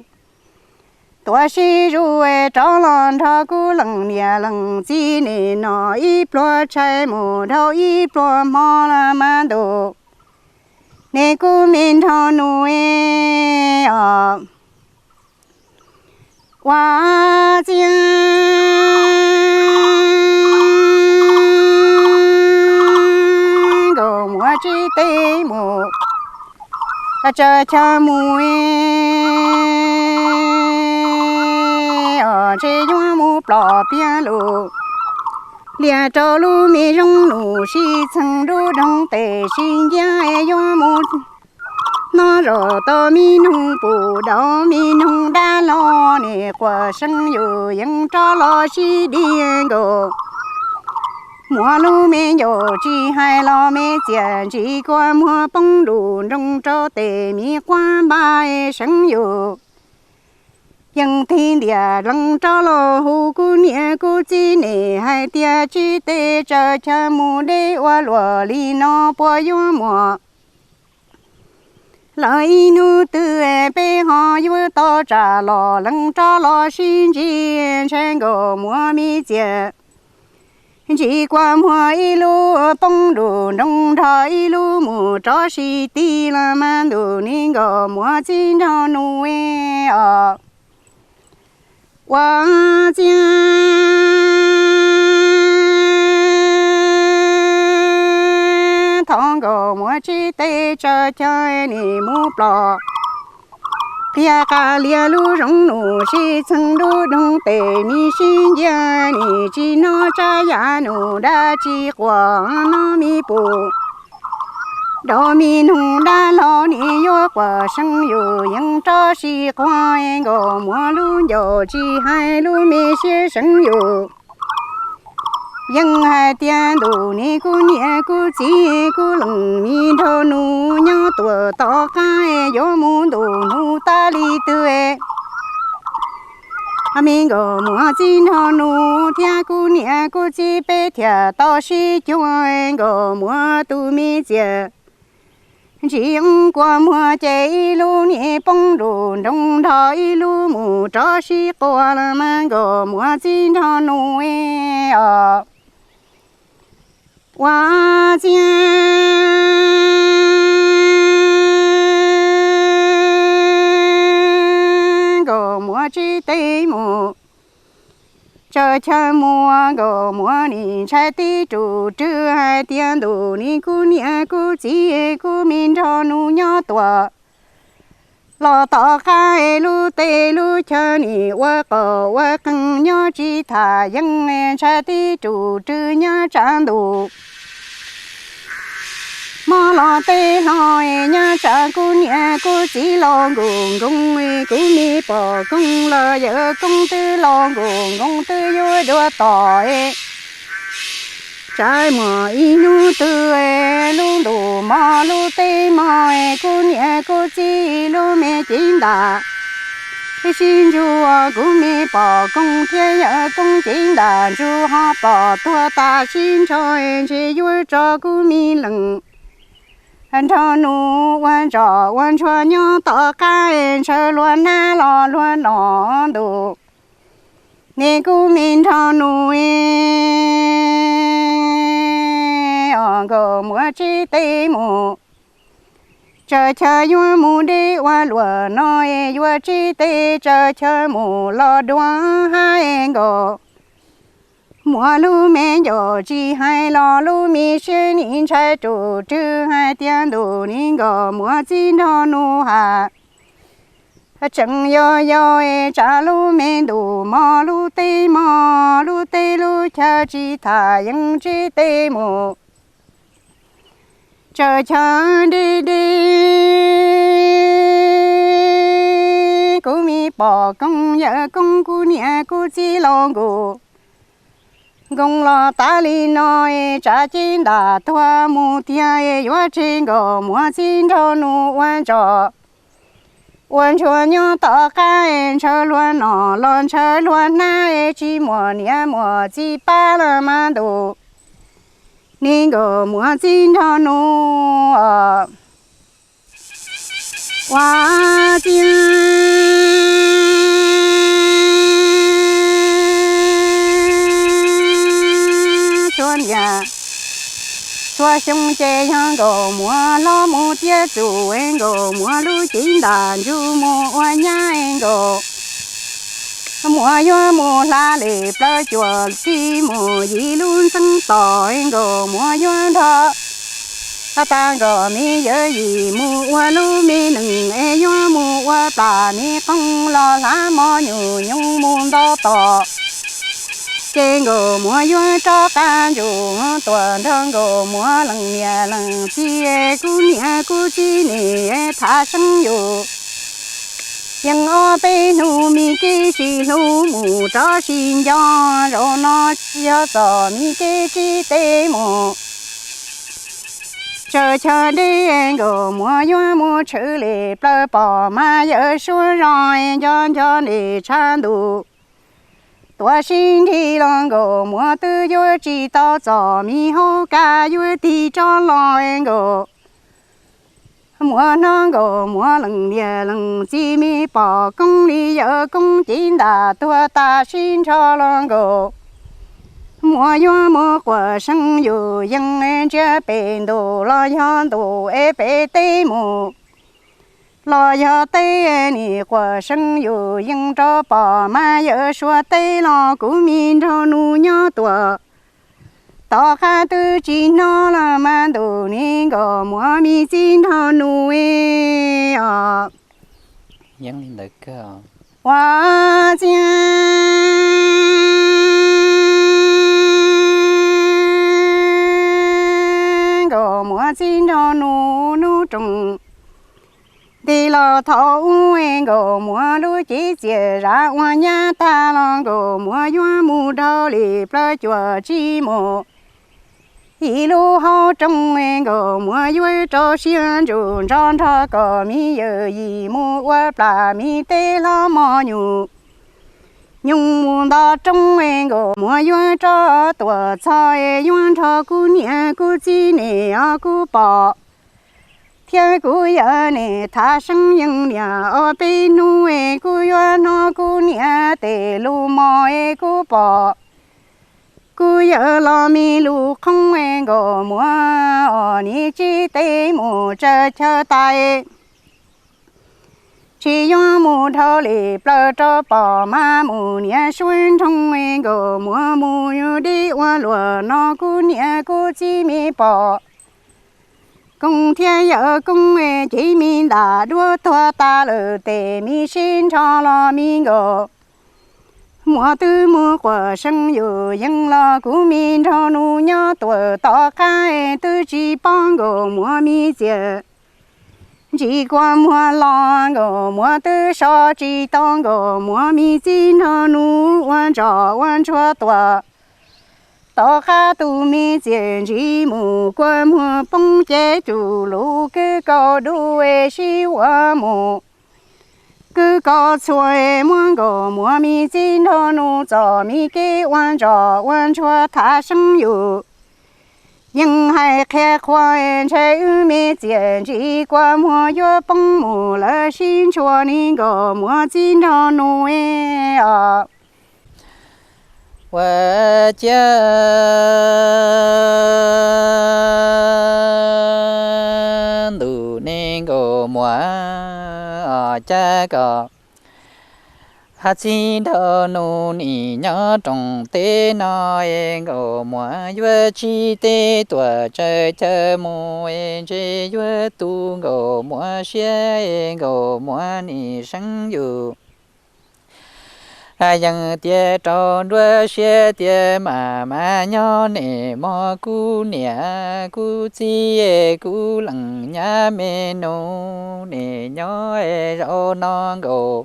Tuav sib zuj es rov los nrog kuv leej niam leej txiv nim no ib pluag tshais mus dhau ib pluag hmo los mas ntuj. Ne kuv me nrog nus os ua txiv nkaus muab tsis teb mus tsawv chaw mus os ntshe yuav mus plom piav lus lias rau lub me zoo nus sib txheej nruab doog tes sib nciab es yuav mus noj zog tau me noog pum dau me noog dab los nim quas seeb yus yeej rov los sib dig nkaus. Muab lub me ncaus tsis hais los me txiam ntsis kua muag poob lus nroog rau tes me quab npab seeb yus. Yeej tig ntiag lees rov los hu kuv niam kuv txiv nim hais tias tsis teb tsawv chaw mus deb ua luam li no puas yuav muaj lawv ib hnub twg peb ho yuav tau tsam los lees rov los sib ntsib ntshai nkaus muab me txiam ntsis kua muag ib lub poob lus nroog nrog ib lub mus rov sib tig los mas ntuj ne nkaus muab txiv nrog nus os ua txiv thov nkaus muab tsis teb tsawv chaw nim mus plom pliag qas lias lub zoov nus sib txheej nruab doog tes me sib nciab nim tsis noj tsab yav nus dab tsi quas noj me pum dau me noog dab los nim yuav quas seeb yus yeej rov sib quag nkaus muab lub ncaus tsis hais lub me siab seeb yus. Yeej hais tias ntuj ne kuv niam kuv txiv kuv leej me nraug nus nyob tuam tom qab yuav mus ntuj hnub tas li twg Me nkauj muam txiv nraug nus thiab kuv niam kuv txiv peb thiaj tau sib cuag. Nkauj muam tus me txiaj ntsim kua muag ces ib lub niam poob nruj nroos nrog ib lub mus rov sib quas los mas nkauj muam txiv nraug nus os. Ua txiv nkauj muam tsib teg mus, tsaws chaw mus nkauj muam nim ntshai tib rus rwg hais tias ntuj nim kuv niam kuv txiv kuv me nraug nus nyob tuaj los tom qab lub teb lub chaw nim ua qaug ua qeeg nyob tsis tham yeej ntshai tib rus rwg nyob tshav ntuj. Mob los teb hlo nyob tshav kuv niam kuv txiv los nkaus nkoos, kuv me pog koob los yawm koob twb los nkaus nkoos twb yuav dua tom. Tshav muaj ib hnub twg lub ntuj mob lub teb mob, kuv niam kuv txiv lub me cev ntam sib ntsuag, kuv me pog koob thiab yawm koob cev ntam ntsuag ho pom tuag tas sib ntsho, ntshe yuav tso kuv me leej nraug nus ua ntsos ua ntsuag nyob tom qab ntshaw luag hnab los luag nom ntuj. Nim kuv me nraug nus os nkauj muam tsib teg mus, tsaws chaw yuav mus deb ua luaj no es yuav tsib teg tsaws chaw mus los dua hab nkauj muam lub me ncauj tsis hais los lub me siab nim ntshai rus rwg hais tias ntuj nim nkauj muam txiv nraug nus has. Tseem yog yog es tsam lub me ntuj mob lub teb mob lub teb lub chaw tsis tham yeej tsib teg mus, tsaws chaw deb deb. Kuv me pog koob yawm koob kuv niam kuv txiv los nkaus nkoos los tas li no, tsam cev ntam tuag mus tiag yuav tseg nkauj muam txiv nraug nus ua ntsos ua ntsuag nyob tom qab ntshaw luag nom los ntshaw luag hnab, tsis muaj niam muaj txiv pab los mas ntuj nim nkauj muam txiv nraug nus os. Ua txiv txhua niam txhua xyoo ces yog nkauj muam hlob mus tiab txuj, nkauj muam lub cev ntam ntsuag mus ua nyab, nkauj muam yuav mus hla li plaub cuam tsib mus yim lub ntxeev tos, nkauj muam yuav nrog tag nkauj me yawm yim mus ua lub me neej es yuav mus ua plam me qoob los hla mos nyuj nyoos mus nto tos. Ces nkauj muam yuav rov qab ntsuj tuaj nrog nkauj muam leej niam leej txiv, kuv niam kuv txiv nim tham seeb yus. Yeej ob peb hnub me kev sib hlub mus rov sib nco, zaum no tsis yog txom me kev tsib teg mus, tsaws chaw deb nkauj muam yuav mus tshwm li plaws pom mas yawm suab zos nco nco ntes tshav ntuj. Tuaj sib nrig los nkauj muam twb yuav tsis tau txom me hauv kas yuav tig rov los nkauj muam hnov nkauj muam leej niam leej txiv me pog koob li yawm koob cev ntam tuag tas sib ntsho los nkauj muam yuav mus quaj seeb yus yeej ntsia pem ntuj los yog ntuj es pem teb mus. Los yog teb nim quaj seeb yus yeej rov pom mas yawm suab teb los kuv me nraug nus nyob tuaj. Tom qab twb tsis hnov los mas ntuj nim nkauj muam me txiv nraug nus os. Ua txiv nkauj muam txiv nraug nus nub rooj nti los thaum ub nkauj muam lub cev txiaj zam ua nyab tag los nkauj muam yuav mus dhau li plaub cuam tsib mus yim lub hauv rooj, nkauj muam yuav rau siab ntsuj nrog nrog kom me yawm yim mus ua plam me teb hlob mos nyuj. Nyob mus nto roob es nkauj muam yuav rov tuaj txog es yuav nrog kuv niam kuv txiv nim os kuv pom, thiab kuv yawm nim thav seeb yeej niam os peb hnub es kuv yuav hnov kuv niam tej lus mos es kuv pom. Kuv yawm los me lus qhoob es nkauj muam os nim tsis teb mus tsaws chaw tas. Tsis yuav mus dhau li plaws rau pom mas mus niam suav nroog es nkauj muam mus yus deb ua luaj no kuv niam kuv txiv me pom. Koob thiab yawm koob ces me ntam duab tuag tas lawm tes me sib nrho los me nkauj muam twb mus quaj seeb yus yeej los kuv me nraug nus nyob tuaj tom qab twb tsis paub nkauj muam me txiaj. Ntsis kua muag los nkauj muam twb so tsis tau nkauj muam me txiv nraug nus ua ntsoj ua ntsuag tuaj. Tom qab tus me txiaj ntsis mus kua muag poob ces tus lus kwv kaus dub es sib ua mus. Kwv kaus txhua es muab nkauj muam me txiv nraug nus txoj me kev ua ntsoj ua ntsuag thav seeb yus. Yeej hais qhia qhua es ntshe wb me txiaj ntsis kua muag yuav poob mus lawm sib ntshua ni nkauj muam txiv nraug nus os. Ua ciav ntuj ne nkauj muam, cas kom txiv nraug nus nim nyob rooj teb no es nkauj muam yuav tsis teb tuaj tsaws chaw mus es ntshe yuav tu nkauj muam siab es nkauj muam nim seeb yus. Yeej tias rau nruab siab tias mam mam nyob nim mog kuv niam kuv txiv es kuv leej nyab me nus nim nyob es zaum no nkauj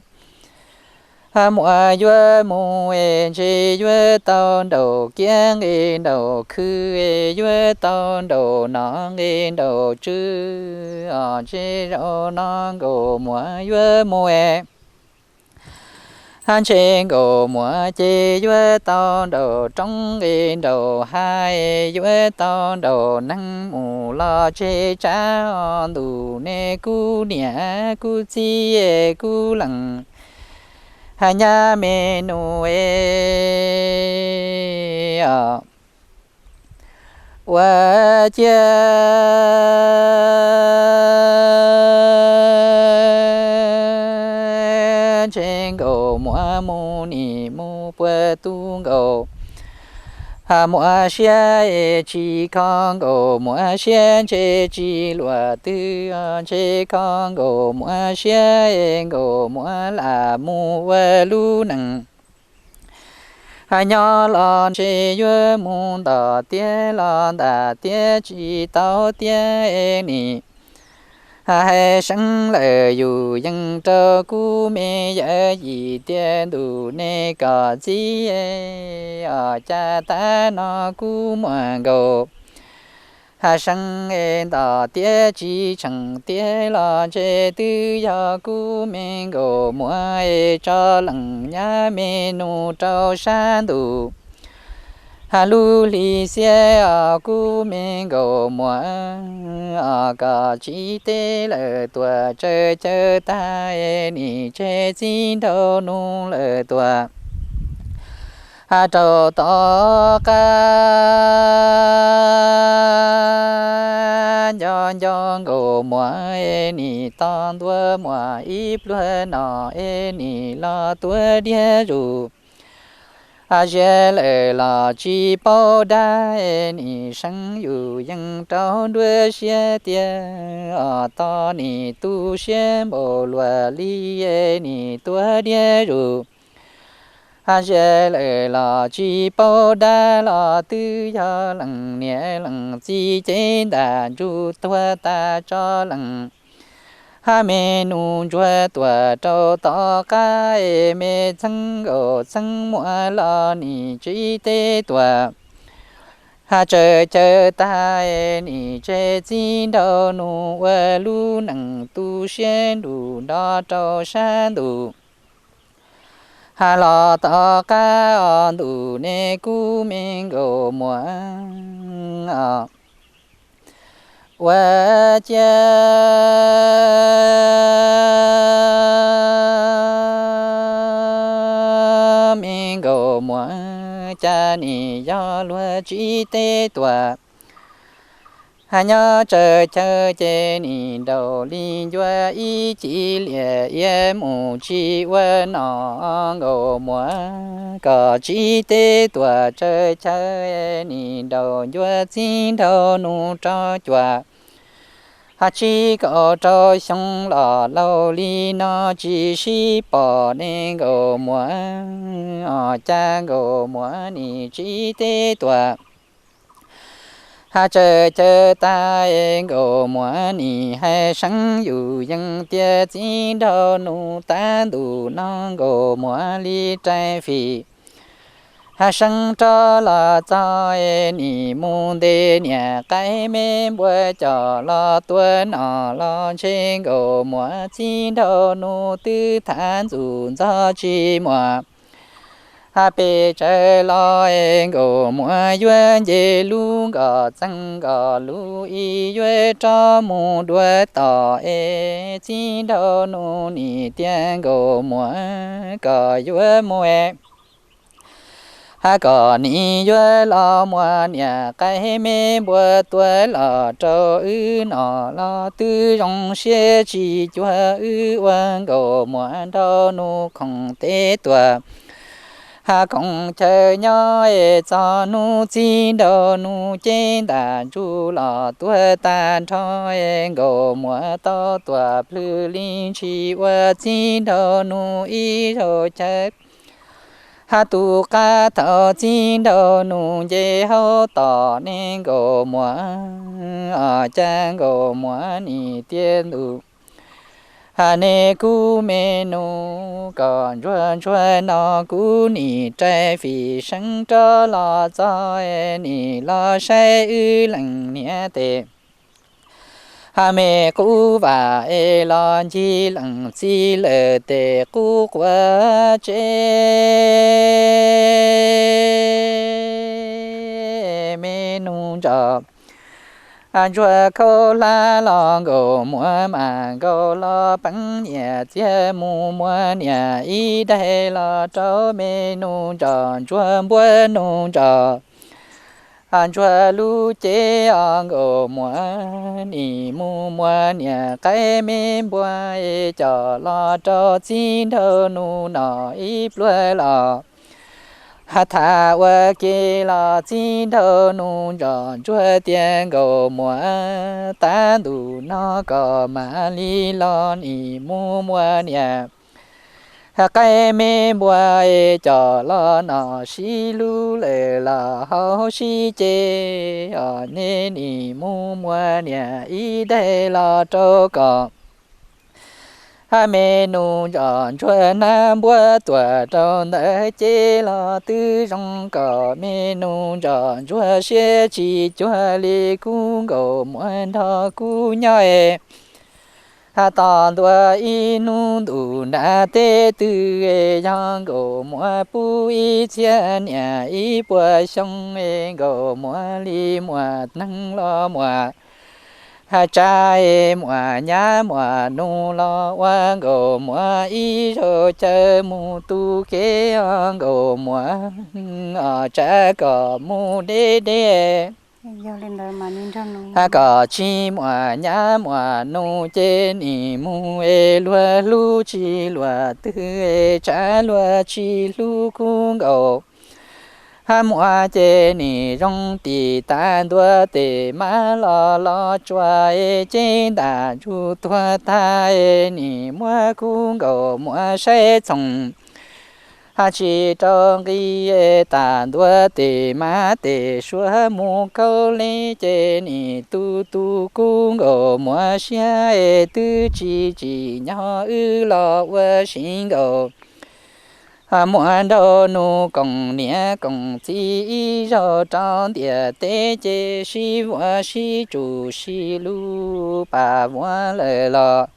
muam yuav mus es ntshe yuav tau nraum kiab nqi nraum khw es yuav tau nraum no nqi nraum tswv os ntshe zaum no nkauj muam yuav mus es ntshe nkauj muam ces yuav tau nraum roob nqi nraum hav es yuav tau nraum neeg mus los tseg tsab os ntuj ne kuv niam kuv txiv es kuv leej nyab me nus es os. Ua ciav ntshe nkauj muam mus nim mus puag tu nkauj muam siab es tsis kho nkauj muam siab ntshe tsis luag twg os ntshe kho nkauj muam siab es nkauj muam lam mus ua lub neej nyob los ntshe yuav mus ntom tiab los ntam tiab tsis tau tiab es nim hais seeb lawm yus yeej rau kuv me yawm yim tias ntuj ne kom txiv os cas tab no kuv muaj nkauj seeb es ntom tiab tsis tsheej tiab los ntshe twb yog kuv me nkauj muam es tso leej nyab me nus rau sab ntuj lub hli xiab os kuv me nkauj muam os kom tsis teb lawm tuaj tsaws caw tag es nim tseg txiv nraug nus lawm tuaj rau tom qab nco nco nkauj muam es nim tos ntua muaj ib pluag no es nim los tuav diav zus zias lawm los tsis paub dag es nim seeb yus yeej rau nruab siab tias os tos nim tu siab npaum luaj li es nim tuav diav zus zias lawm los tsis paub dag los twb yog leej niam leej txiv cev ntaj ntsug tuag tas tso leej me nus ntsuag tuaj rau tom qab es me txheeb nkaus txheeb muaj los nim tsis teb tuaj tsaws caw tag es nim tseg txiv nraug nus ua lub neej tu siab nruj nrov rau sab ntuj Hab los tom qab ob ntus ne kuv me nkauj muam ua ciav me nkauj muam cas nim yog luag tsib teg tuam. Hab nyob tsawv chaw ces nim nraus li ncuav ib ci liam iav mus tsis ua nom nkauj muam kom tsib teg tuam tsawv chaw nim nraus ncuav txib nraug nus rau cuam. Hab tsib kaum rau xyoo los laus li no tsis sib pom ne nkauj muam, cas nkauj muam nim tsib teg tuam. Hab tsawv chaw tag nkauj muam nim hais seev yus yees tias txib nraug nus tav ntus no nkauj muam li rais fim. Hab seev rov los txog nim mus ntes niam qaib me npua coj los tua nom los ntshe nkauj muam txib nraug nus twb thav ntxuj ntxog tsis muaj. Hab pes tsawv los nkauj muam yuav nce lub nkoj txeeg nkoj lub ib yuav rov mus dua tom es txib nraug nus nim tias nkauj muam koj yuav mus es hab koj nim yuav los muab niam qaib me npua tua los rau wb nom los twb zoo siab tsis cuag wb ua nkauj muam nraug nus khoom teb tuam. Hab koom chaw nyob es txog hnub txib nraug nus cev ntaj ntsug los tuag tag nrho es nkauj muam tau tuam plhws li ntshis ua txib nraug nus ib zaug chaw. Hab tus qab thaum txib nraug nus nce hauv tom ne nkauj muam, cas nkauj muam nim tias ntuj, hab ne kuv me nus koj ntsuag ntsuag no kuv nim rais fim seev rov los txog nim los saib wb leej niam tes. Hab me qub vam es los ncig leej txiv lawm tes qub quav tsev me nus ntsos. Ntsuag khaub hlab los nkauj muam mas nkaus los peev nyiaj txiag mus muab niam ib daim los rau me nus ntsos ntsuag npuab nus ntsos. Ntsuag lub cev os nkauj muam nim mus muab niam qaib me npua es coj los rau txib nraug nus nom ib pluag los. Hab tham ua ke los txib nraug nus ntsos ntsuag tias nkauj muam, tav ntuj no koj mam li los nim mus muab niam qaib me npua es coj los nom sib hlub lawm los hauv sib ceg os, ne nim mus muab niam ib daim los rau koj. Hab me nus ntsos ntsuag nab npuab tuam rau ntawm cev los twb zoo kom me nus ntsos ntsuag siab tsis cuag li kuv nkauj muam nrog kuv nyob es. Hab tos ntua ib hnub ntuj nram teb twg es yog nkauj muam pub ib txhiab niam ib puas xyoo es nkauj muam li muam neeg los muam, hab tsav es muam nyab muam nus los ua nkauj muam ib zaug chaw mus tu kev os nkauj muam, os tsav kom mus deb deb. Hab kom tsis muaj nyab muaj nus ces nim mus es luag hlub tsis luag twg es tsav luag tsis hlub kuv nkauj. Hab muaj ces nim zoo tim tag ntua tes mab los los tsuas es cev ntaj ntsug tuag tag es nim muab kuv nkauj muam saib txhoov. Hab tsis rau nqi es tag ntua tes mab tes suav mus kaub li ces nim tu tu kuv nkauj muam siab es twb tsis tsim nyog wb los ua si nkauj. Hab muab nraug nus koom niam koom txiv ib zaug rau ntiaj teb ces sib vuam sib tsum sib lub pam vuam lawm los.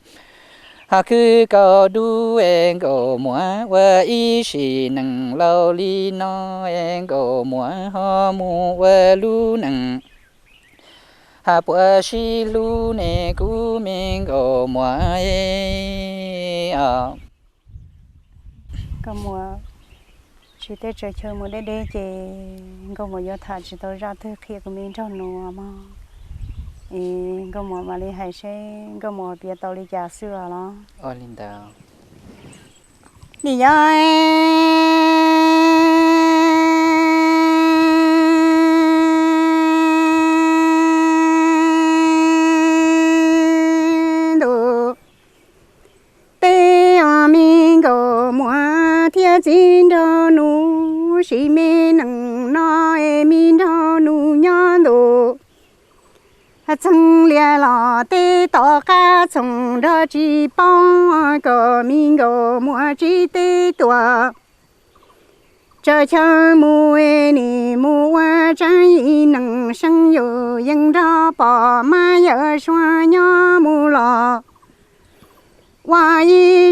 Ho khwv kaum dub es Nkauj Muas ua ib sim neej laus li no es Nkauj Muas ho mus ua lub neej ha puas sib hlub ne kuv me Nkauj Muas. Nkauj Muas tsis tej tsaws chaw mus deb deb ces Nkauj Muas yuav tham tsis tau zaj twg qhia kuv me nraug nus mog. Es Nkauj Muas mam li hais seb Nkauj Muas piav tau li cas xwb os los. Nim yog ntu, peb os me Nkauj Muas thiab txiv nraug nus sim me neej no es me nraug nus nyob ntu txheeb lias los tej tom qab txhoov nrog tsis paub kom me Nkauj Muas tsis teb tuaj tsaws chaw mus es nim mus ua tseeb ib neeg seeb yus yeej nrog pom mab yawm suav nyob mus los ua ib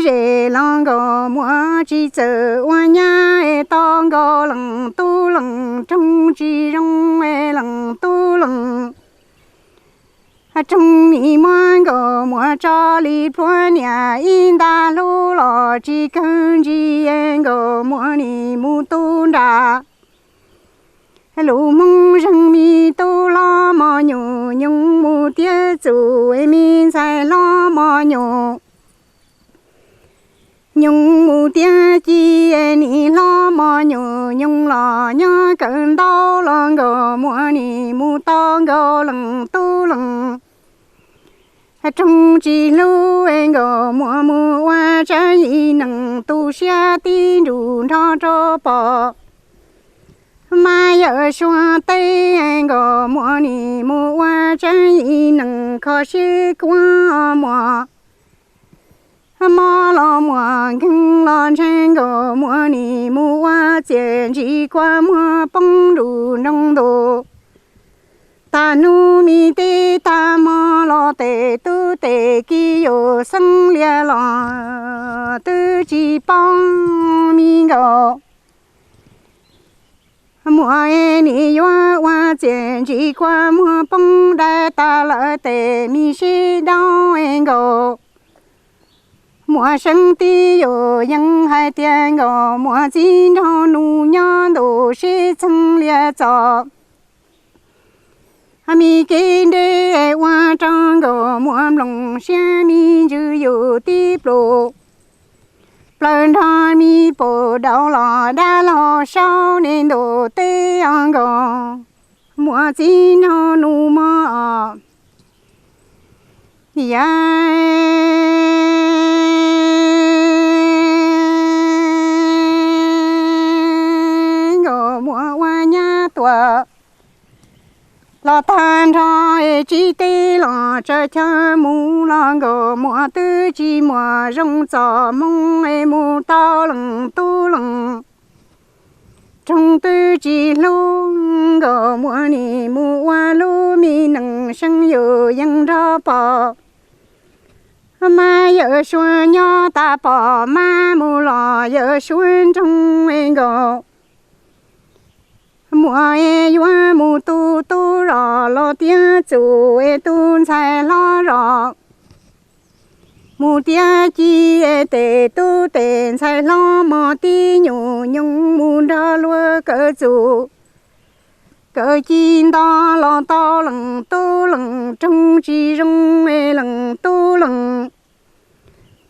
zes los Nkauj Muas tsis txawj ua nyab es tau Nkauj leej tub leej roog tsis zoo es leej tub leej roog nim muab Nkauj Muas tso li pluav niam ib nta hlub los tsis kawg ntsis es Nkauj Muas nim mus tu nra lus Hmoob zeeg me tub hlob mos nyuj nyoos mus tiav txuj es me ntxhais hlob mos nyuj nyoos mus tiav ci es nim hlob mos nyuj nyoos los nyob kawm ntau los Nkauj Muas nim mus tau Nkauj leej tub leej roog tsis hlub es Nkauj Muas mus ua tseeb ib neeg tu siab tib nrug nrog rau pom mab yawm suav teb es Nkauj Muas nim mus ua tseeb ib neeg kho siab kuab muag mob los muag nkeeg los ntshai Nkauj Muas nim mus ua txiaj ntsim kua muag poob nruj nroog ntuj tag hnub me teb tag hmo los tes tub tes kiv yus xeeb lias los twb tsis paub me Nkauj Muas es nim yuav ua txiaj ntsim kua muag poob dai tas lawm tes me sib dau es Nkauj Muas seeb tib yus yeej hais tias Nkauj Muas txiv nraug nus nyob ntu sib txheeb lias txom me kev ntev ua rau Nkauj Muas nplooj siab me ntsws yus tib plug plaws nrog me pum daus los dab laug saub ne ntu teb os Nkauj Muas txiv nraug nus mog os. Yog Nkauj Muas ua nyab tuaj los tag nrho es tsis teb los tsaws chaw mus los Nkauj Muas twb tsis muaj zoo txoj hmoo es mus tau leej tub leej roog twb tsis hlub Nkauj Muas nim mus ua lub me neej seeb yus yeej nrog pom mab yawm suav nyob tas pom mab mus los yawm suav nroog es Nkauj Muas es yuav mus tu tub zos los tiav txuj es tu ntxhais hlob zos mus tiav ci es tes tub tes ntxhais hlob mos tib nyuj nyoos mus nrog luag kawm txuj kawm ci nto los tau leej tub leej roog tsis zoo es leej tub leej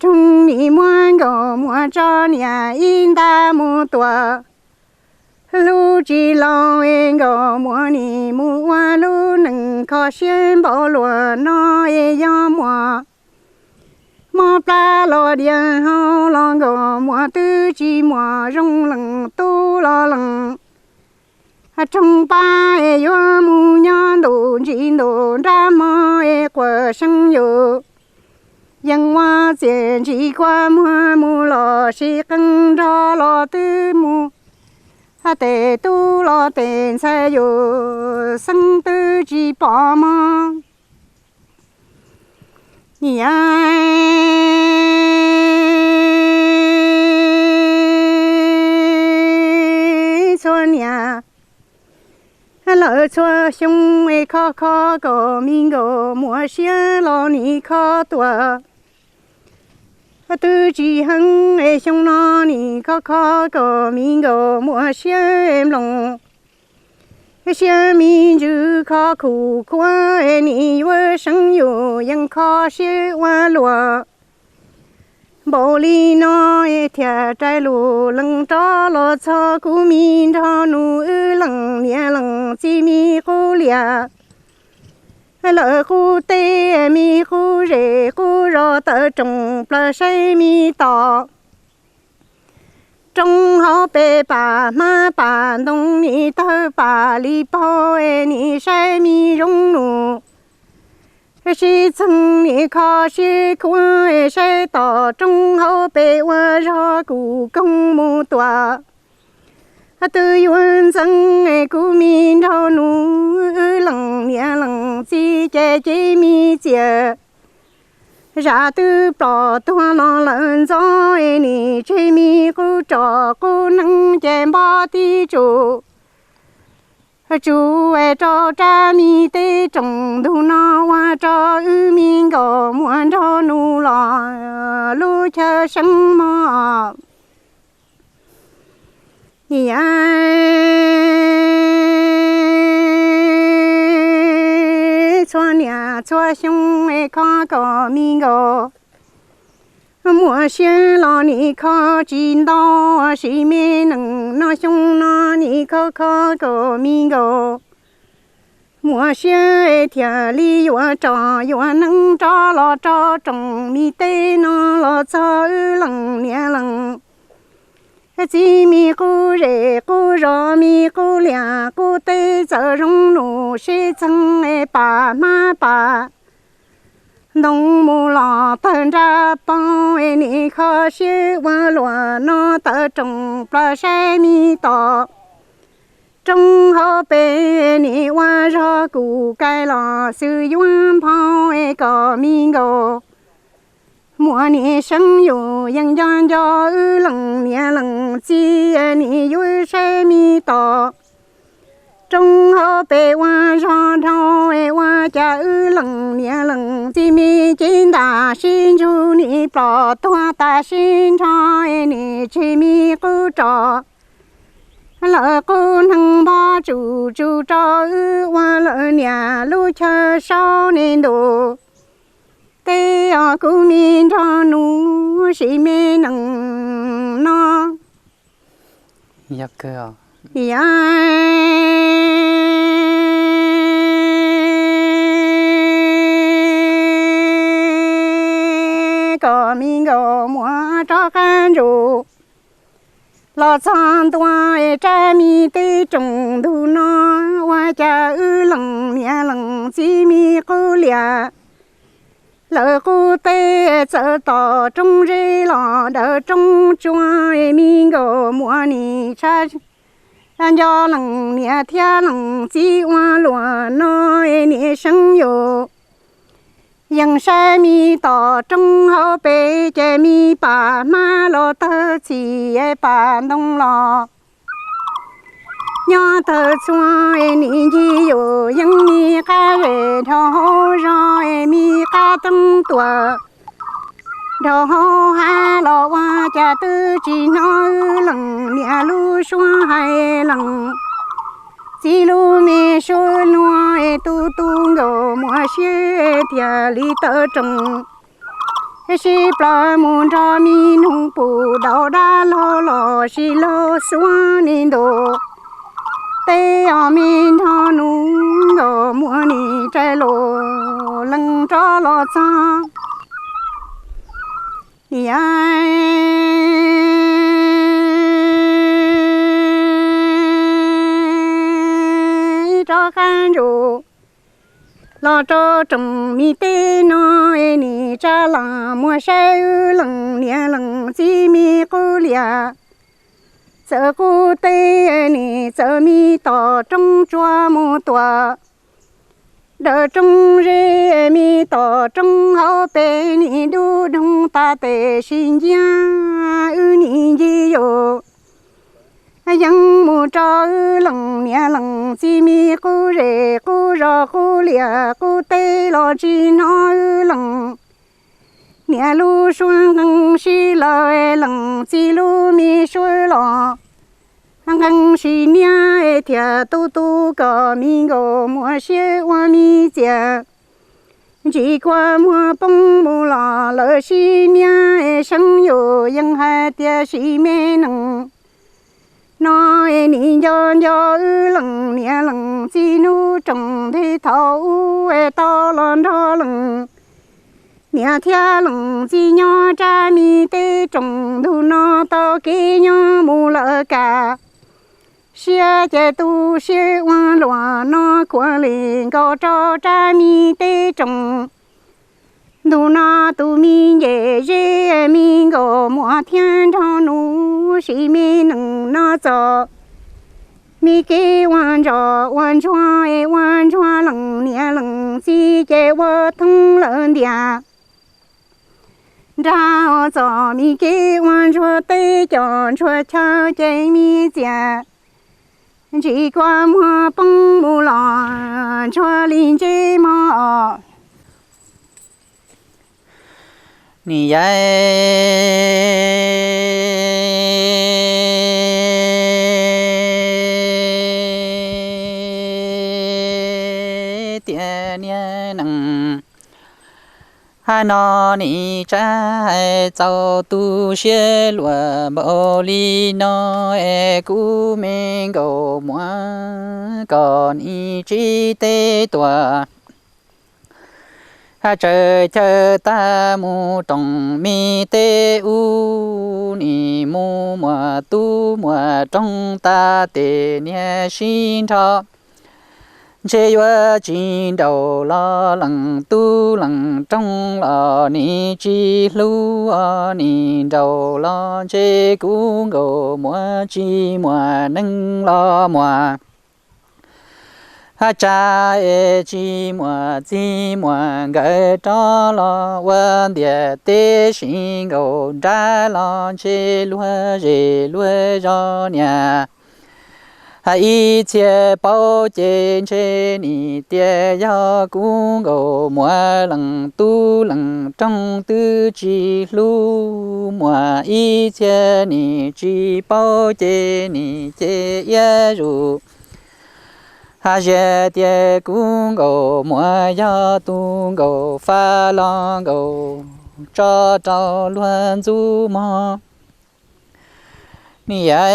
roog nim muab Nkauj Muas tso niam ib nta mus tuam hlub tsis laus es Nkauj Muas nim mus ua lub neej kho siab npaum luaj no es yog muaj mob plab los dias hau los Nkauj Muas twb tsis muaj zoo leej tub los leej roog pab es yuav mus nyob ntu ntsis ntu nrab hmo es quas seeb yus yeej ua txiaj ntsim kua muag mus los sib qee nrog los twb mus tes tub los tes ntxhais yus xeeb twb tsis pom mog. Yog tawv txhua xyoo es kho kho kom me nkaus muaj siab los nim kho tuaj. Twb tsis heev es xyoo no nim kho kho kom me nkaus muaj siab mloog. Siab me ntsws kho khuv khuav es nim yuav seev yus yeej kho siab ua luaj. Npaum li no es thiaj rais lus lees rov los txog kuv me nrog nus wb leej niam leej txiv me qub liam. Lawv qub teb me qub zes qub zos tawv roos plaws saib me tom. Roob hauv pes pam hmab pam ntoo nim tawg pam li paug es nim saib me zoo nus. Sib txheej nim kho siab khuav es saib tom roob hauv pes ua zog kuv koog mus tuaj. Twb yuav ntxeev es kuv me nraug nus wb leej niam leej txiv ces cev me txiaj. Zam twb plom tuag los lawm ntxov es nim tseg me qub roj qub neeb ces npob tib tsuj. Tsuj es rau rab me teb roos ntug no ua rau wb me nkaus muaj nraug nus los lub chaw seev mog. Yam txhua niam txhua xyoo es kho kom me nkaus muaj siab los nim kho tsis ntau, sim me nees no xyoo no nim kho kho kom me nkaus muaj siab thiaj li yuav roj yuav neeb rov los rau roos me teb no los txog wb leej niam leej txiv me qub zes qub zos me qub liam qub teb txawm zoo nus sib txheej es pam hmab pam ntoo mus los tawg nrab paug es nim kho siab ua luaj no tawv roos plaws saib me tom. Roob hauv pes nim ua zog kuv kais los xwb yuav nphau es kom me nkaus muaj nim seev yus yeej nco nco wb leej niam leej txiv nim yuav saib me tom. Roob hauv pes ua zog dhau es ua cas wb leej niam leej txiv me cev ntam sib ntsug nim plom tuag tas sib nrho es nim tseg me qub roj lawv qub neeg npob tsuj tsuj rau wb ua lawv niam lub chaw saub ne ntus. Teb os kuv me nraug nus sim me nees no. Yog kawg os. Yam kom me nkaus muaj rov qab ntsus los txog ntua es rab me teb roos ntug no ua cas wb leej niam leej txiv me qub liam lawv qub teb txawm tom roob zeb los dawm roob tsuag es me nkaus muaj nim tshaj nco leej niam thiab leej txiv ua luaj no es nim seev yus yeej saib me tom roob hauv pes ces me pam hmab los tawg txhim es pam ntoo los nyob tawg txhua es nim ncig yus yeej me qab zes dhau hauv zog es me qab roob tuaj dhau hauv hav los ua cas twb tsis hnov wb leej niam lub suab hais leej txiv lub me suab luag es tu tu nkaus muaj siab thiaj li tawv roos sib plaws mus nrog me noog pum daus dab laug los sis laug xuab ne ntus. Teb os me nraug nus nkaus muaj nim rais lus lees rov los txog yam rov qab ntsus los rau roos me teb no es nim tsa las muaj saib wb leej niam leej txiv me qub liam. Txawm qub teb nim txawm me tom roob tsuag mus tuaj dawm roob zeb me tom roob hauv pes nim dub doog tas tes sib nciab wb nim ncig yus Yeej mus rau wb lees niam lees txiv, me qub zej qub zos qub liaj qub teb los tsis hnov wb lees niam lub suab nqeeb sib law, lees txiv lub me suab los nqeeb sib niab thiab tu tu kom me nkauj muam siab ua me txias. Ntsis kua muag poob mus los lawv sib niab seeb yus yeej hais tias sim me nees. No es nim nco nco wb lees niam lees txiv hnub roos nthi thaum ub es tau los nrog lees niam thiab lees txiv nyob rab me teb roos. Ntu no tau kev nyob mus lawm kam siab ces tu siab ua luaj no khuav li nkaus rau rab me teb roos. Ntu no tus me nce zeb me nkauj muam thiab nrog nus sim me nees no txog me kev ua ntsoj ua ntsuag es ua ntsuag lees niam lees txiv ces ua thoob lawm ntiag. Nrag txog me kev ua ntsuag teb cov ntsuag chaw ces me txias ntsis kua muag poob mus los ntsuag li ntsej mog os. Niam yau tias niag nees hab no nim tsa hais txaus tu siab luag npaum li no es kuv me nkauj muam kom nim tsis teb tuaj. Hab tsaws chaw tag mus roos me teb ub, nim mus muam tub muam roog tag tes niag sib nrho. Ntshe yuav tsis nraum los lees tub lees roog los nim tsis hlub os, nim nraum los ntshe kuv nkauj muam tsis muaj neeg los muaj. Hab tsa es tsis muaj txiv muaj nkawm rov los ua ntiag teb, sim nkaus nrab los ntshe luag zej luag zos niam. Hab ib txhia paub ces ntshe nim tias yog kuv nkauj muam lees tub lees roog twb tsis hlub muam, ib txhia nim tsis paub ces nim ces iab zus. Hab ziag tias kuv nkauj muam yog tus nkauj fab los nkaus tso rau luag ntxub mog. Niam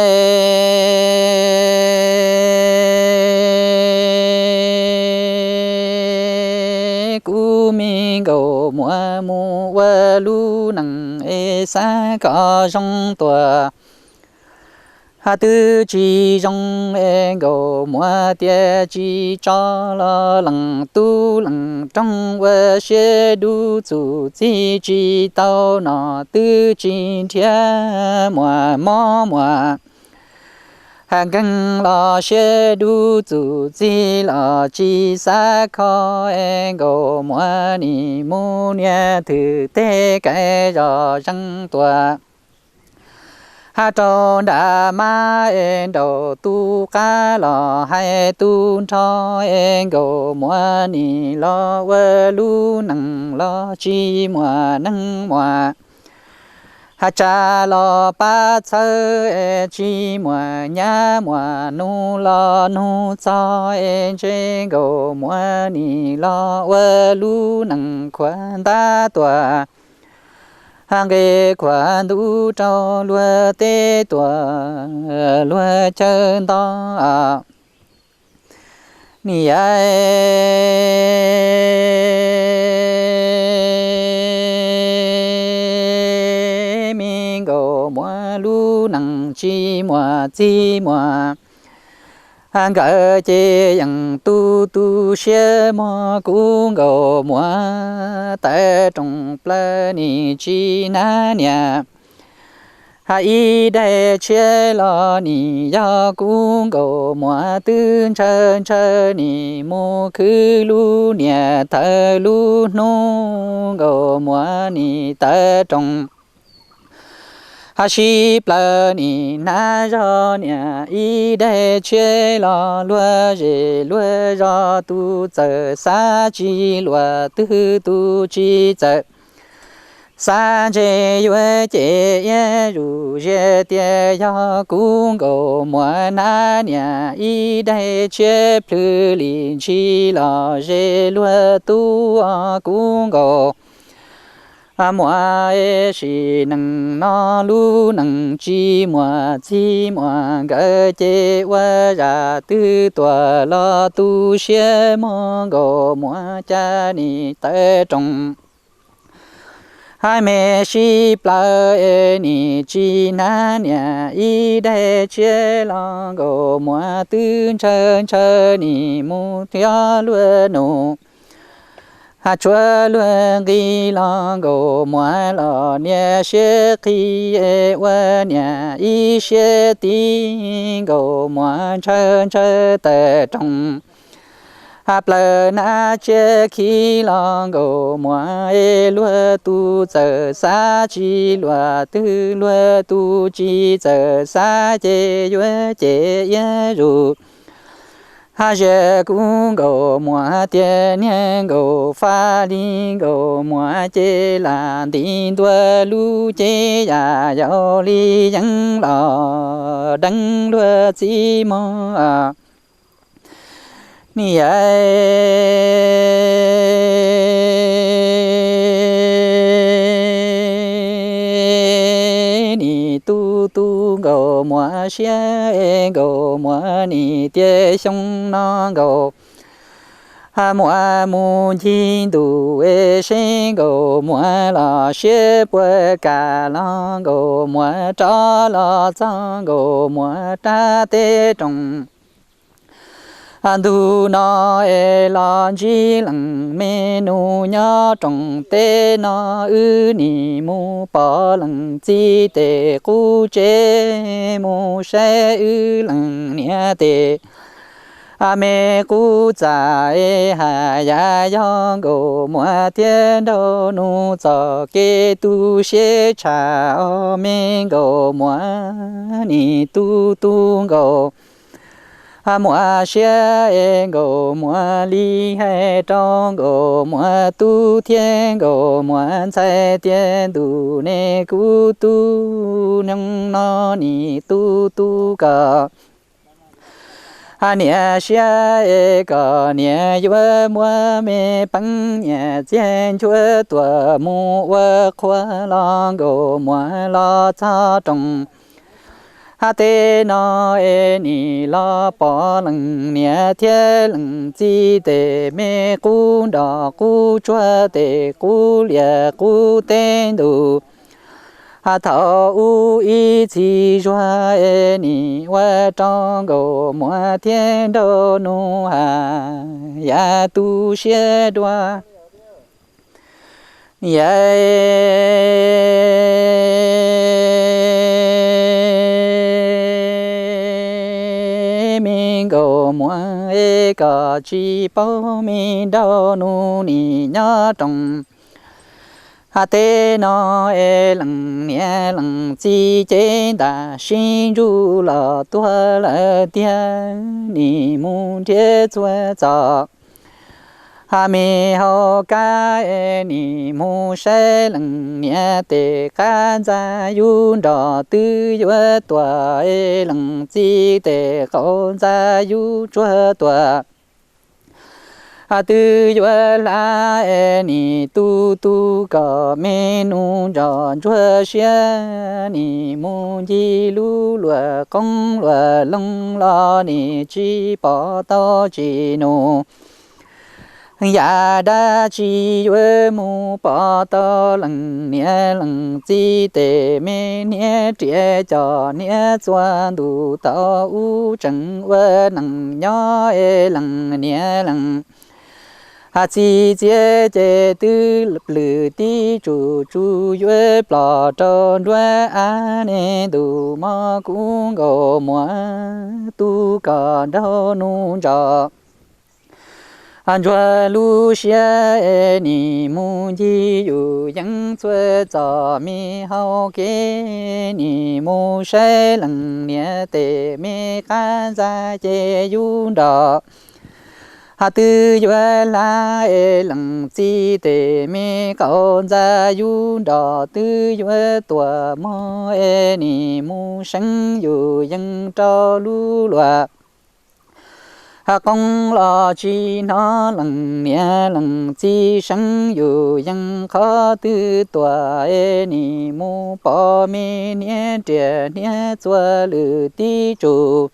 yau kuv me nkauj muam mus ua lub neej es xav kom zoo tuaj. Hab twb tsis zoo es nkauj muam tias tsis tso los lees tub lees roog ua siab dub txuj txig tsis tau no twb tsis nrhiav muaj mob muaj hab nkeeg los siab dub txuj txig los tsis xav kho es nkauj muam nim mus nias thwm teg kais zos zeeg tuaj. Hab rau nram mab es nraum tub qab los hais tu nrho es nkauj muam nim los ua lub neej los tsis muaj neeg muaj. Hab tsa los pab txhawb es tsis muaj nyab muaj nus los nug txog es ntshe nkauj muam nim los ua lub neej khuav ntab tuaj. Hab nqe khuav ntub rau luag teb tuaj luag chaw nto. Niam yau me nkauj muam lub neej tsis muaj txig muaj. Hab nkawd ces yeej tu tu siab mog, kuv nkauj muam tawv rooj plaws nim tsis nab niam. Hab ib daim tshiab los nim yog kuv nkauj muam twb ntshaw ntshaw nim mus khwv lub niam thawj lub hnub nkauj muam nim tawv rooj. Hab sib plaws nim hnab zog niam ib daig tshiab los luag zes luag zos tus txawm xav tsis luag twg tus tsis txawm xav ntshe yuav ces iab zus zias tias yog kuv nkaus muam hnab niam ib daig tshiab plhws li ntshis los zes luag tub kuv nkaus muam sim neej no lub neej tsis muaj txij muaj nkawm ces ua zaj twg tuaj los tu siab mog nkaus muam cas nim tawv rooj. Hab me sib plaws es nim tsis hnab niam ib daig tshiab los nkaus muam twb ntshaw ntshaw nim mus thiab luag nus. Hab tsuav luag nqi los nkaus muam los niam siab qhis es ua niam ib siab tiv nkaus muam ntshaw ntshaw tawm rooj. Hab plaws hnab tshiab khib los nkaus muam es luag tus txawm xav tsis luag twg luag tus tsis txawm xav ces yuav ces iab zus. Hab zias kuv nkaus muam tias niag nkaus faj li nkaus muam ces lam nti ntua lub cev yam yau li yeeb los deev luag txij mog. Niam nim tu tu nkaus muam siab es nkaus muam nim tias xyoo no nkaus muam mus ncig ntuj es seb nkaus muam los siab puas kam los nkaus muam rov los txog nkaus muam rab teb rooj. Ntug no es los ntsib leej me nus nyob rooj teb no, wb nim mus pom leej txiv tes qub tsev, mus saib wb leej niam tes me qub txaj es haj yam yog nkaus muam thiab nraug nus txoj kev tu siab tshaj os me nkaus muam nim tu tu nkaus muam siab es nkaus muam li hais rau nkaus muam tub thiab nkaus muam ntxhais tias ntuj ne kuv tub, hnub no nim tu tu kom niam siab es kom niam yuav muab me peev nyiaj txiag nchuav tuaj mus ua qhua los nkaus muam los txog rooj. Hab teb no es nim los pom leej niam thiab leej txiv tes me qub nroj qub tsuag tes qub liaj qub teb ntuj. Hab thaum ub ib txhis zuag es nim ua rau nkaus muam thiab nraug nus haj yam tu siab dua. Yam me nkaus muam es koj tsis paub me nraug nus nim nyob rooj. Hab teb no es leej niam leej txiv cev ntaj sib ntsuj los tuag lawm tiag, nim mus nrhiav txhua txoj. Hab me hauv kab es nim mus saib leej niam tes qab ntxa yub nroj twb yuav tuaj es leej txiv tes qaum ntxa yub tsuag tuaj. Hab twb yuav hlab es nim tu tu kom me nus nroj ntsuag siab, nim mus ncig lub luaj qoob luaj loo los nim tsis pom tau tsis nus. Yam dab tsi yuav mus pom tau leej niam leej txiv tes me niam riam coj niam txhua ntuj tau ub tseem ua neej nyob es leej niam leej txiv txiav ces twb plhws tib tsuj tsuj yuav ploj rau nruab av ne ntuj mog kuv nkaus muam tu kom nraug nus nroj. Ntsuag lub siab es nim mus ncig yus yeeb txhua txom me hau kev, nim mus saib leej niam tes me qab ntxa ces yus nrog. Hos twb yuav hlab es leej txiv tes me qaum ntxa yus nrog, twb yuav tuam mog es nim mus seev yus yeeb rau lub luag. Hos qoob los tsis hnov leej niam leej txiv seev yus yeeb qhov twg tuaj es nim mus pom me hniav riam hniav txuas lwm tib tsuj.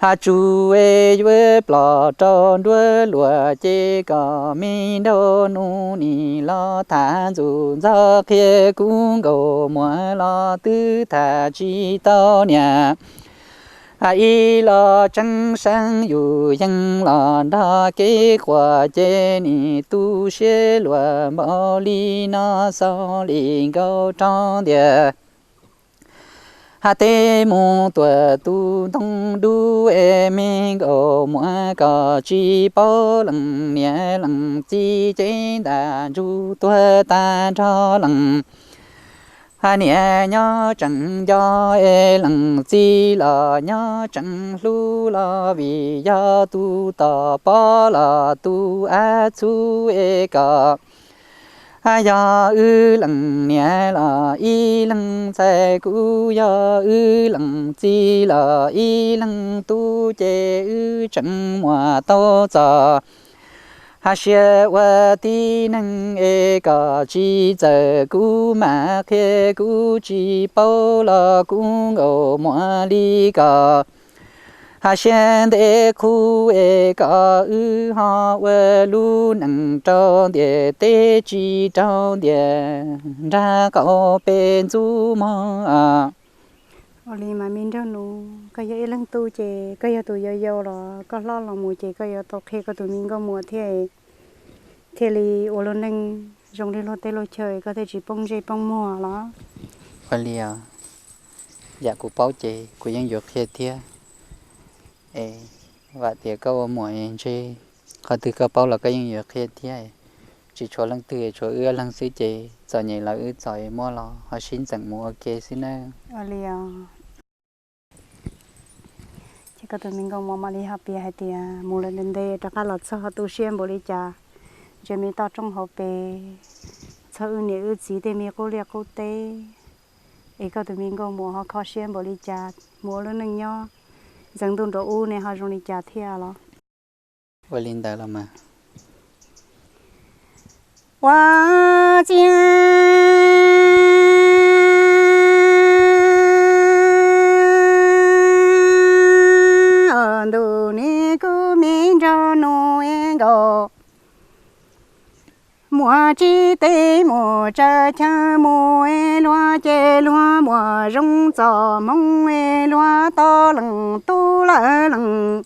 Hos tsuj es yuav plom rau nruab luag ces kom me nraug nus nim los tham ntxuj ntxog qhia kuv nkauj muam los twb tham tsis tau niam. Ib los tseeb seev yus yeeb los nrog kev quaj ces nim tu siab luag npaum li no xaus li nkaus rau ntiag. Hos tej mus tuam tus ntoo dub es me nkauj muam kom tsis paub leej niam leej txiv ces ntam ntsuj tuag tag nrho leej. Hos niam nyob tseem nco es leej txiv los nyob tseem hlub los vim yog tus tom pob los tus av txhub es kom. Hos yog wb leej niam los ib leeg ntxhais, kuv yog wb leej txiv los ib leeg tub ces wb tseem muaj tau txog. Hos siab ua tib neeg es kom tsis txawm kuv mam qhia, kuv tsis paub los kuv nkauj muam li kom. Hos siab ntev qhuav es kom wb ho ua lub neej rau ntiag teb tsis rau ntiag nrag qaum peb ntxub mog. Ua li mas me nraug nus, koj yog ib leeg tub ces koj yog tus yau yau los koj hlob los mus ces koj yuav tau qhia koj tus me nkauj muam thiaj, thiaj li ua lub neej zoo li luag teb luag chaw, koj thiaj tsis poob ntsej poob muag los. Ua li os, yam kuv paub ces kuv yeej yuav qhia thiab. Es vam tias koj ua muam es ntshe qhov twg koj paub los koj yeej yuav qhia thiab. Tsis tshuav leej twg, tshuav wb ob leeg xwb ces txom nyem los wb txom muab los ho sib ntxeem mus ua ke xwb nawb. Ces koj tus me nkauj muam mam li ho piav hais tias mus lawm ntev ntev rov qab los txog tu siab npaum li cas, ntshe me toj roob hauv pes txog wb niam wb txiv tej me qub liaj qub teb, es koj tus me nkauj muam ho kho siab npaum li cas mus ua lub neej nyob ntxeev ntuj nruab ub ne ho zoo li cas thiab los. Ua li ntawd los mas. Ua ciav ntuj ne kuv me nraug nus es nkaus, muaj tsis teb mus tsaws chaw mus es luag ces luag muaj zoo txoj hmoo es luag tau leej tub lawm leej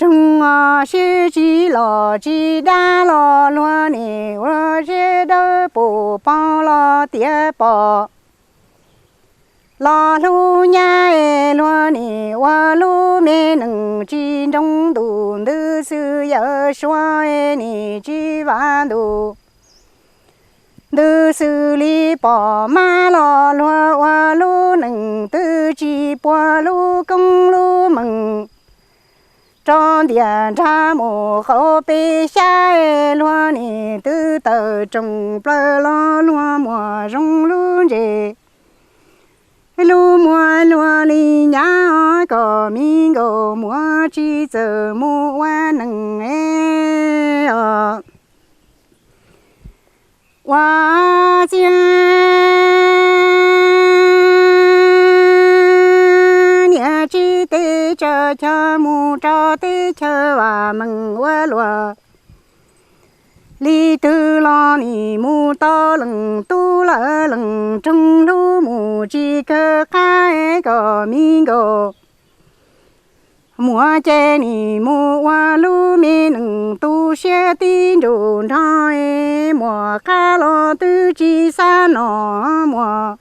roog, sib tsis los tsis dab los luag nim ua siab dawb pus paug los tiav pom los hlub nyab es luag nim ua lub me neej tsis nroo ntuj ntws xwm yawm suav es nim tsis vam ntuj ntws xwm li pom mab los luag ua lub neej twb tsis puag lub koob lub meej rau ntiag nrag mus qaum peb xyab es luag nim twb tawm rooj plaws los luag muaj zoo lub ntses lub muag luag li nyab os, kom me nkauj muam tsis txawj mus ua neej os. Ua ciav niam tsis teb tsaws chaw mus rau teb chaws vam meej ua luaj li twg los nim mus tau leej tub lawm leej roog, hlub mus tsis kawg qab kom me nkauj muam ces nim mus ua lub me neej tu siab tib nrug nrog es muaj qab los twb tsis xav noj muaj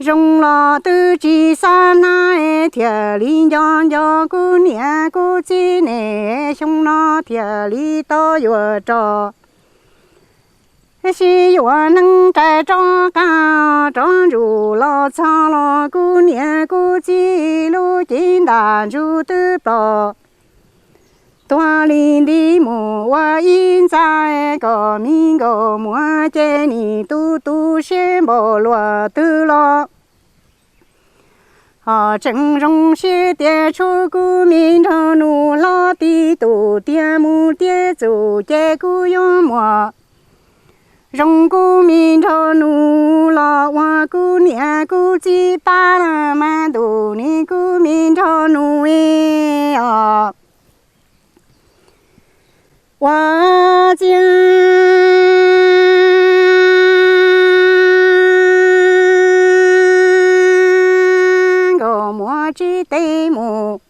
Zoo los twb tsis xav hnab thiaj li nco nco kuv niam kuv txiv ne, xyoo no thiaj li tau yuav rog. Sib yuav neeb rais rov qab rov ntsuj los txog los kuv niam kuv txiv lub cev ntaj ntsug twb ploj tuag li nti mus ua ib ntxa. Koj me nkauj muam ces nim tu tu siab npaum luaj twg los ho tseem zoo siab tias tshuav kuv me nraug nus hlob tib tug tiag mus tiag txuj ces kuv yuav muaj zoo kuv me nraug nus los ua kuv niam kuv txiv pab mas ntuj ne kuv me nraug nus os. Ua txiv nkauj muam tsis teb mus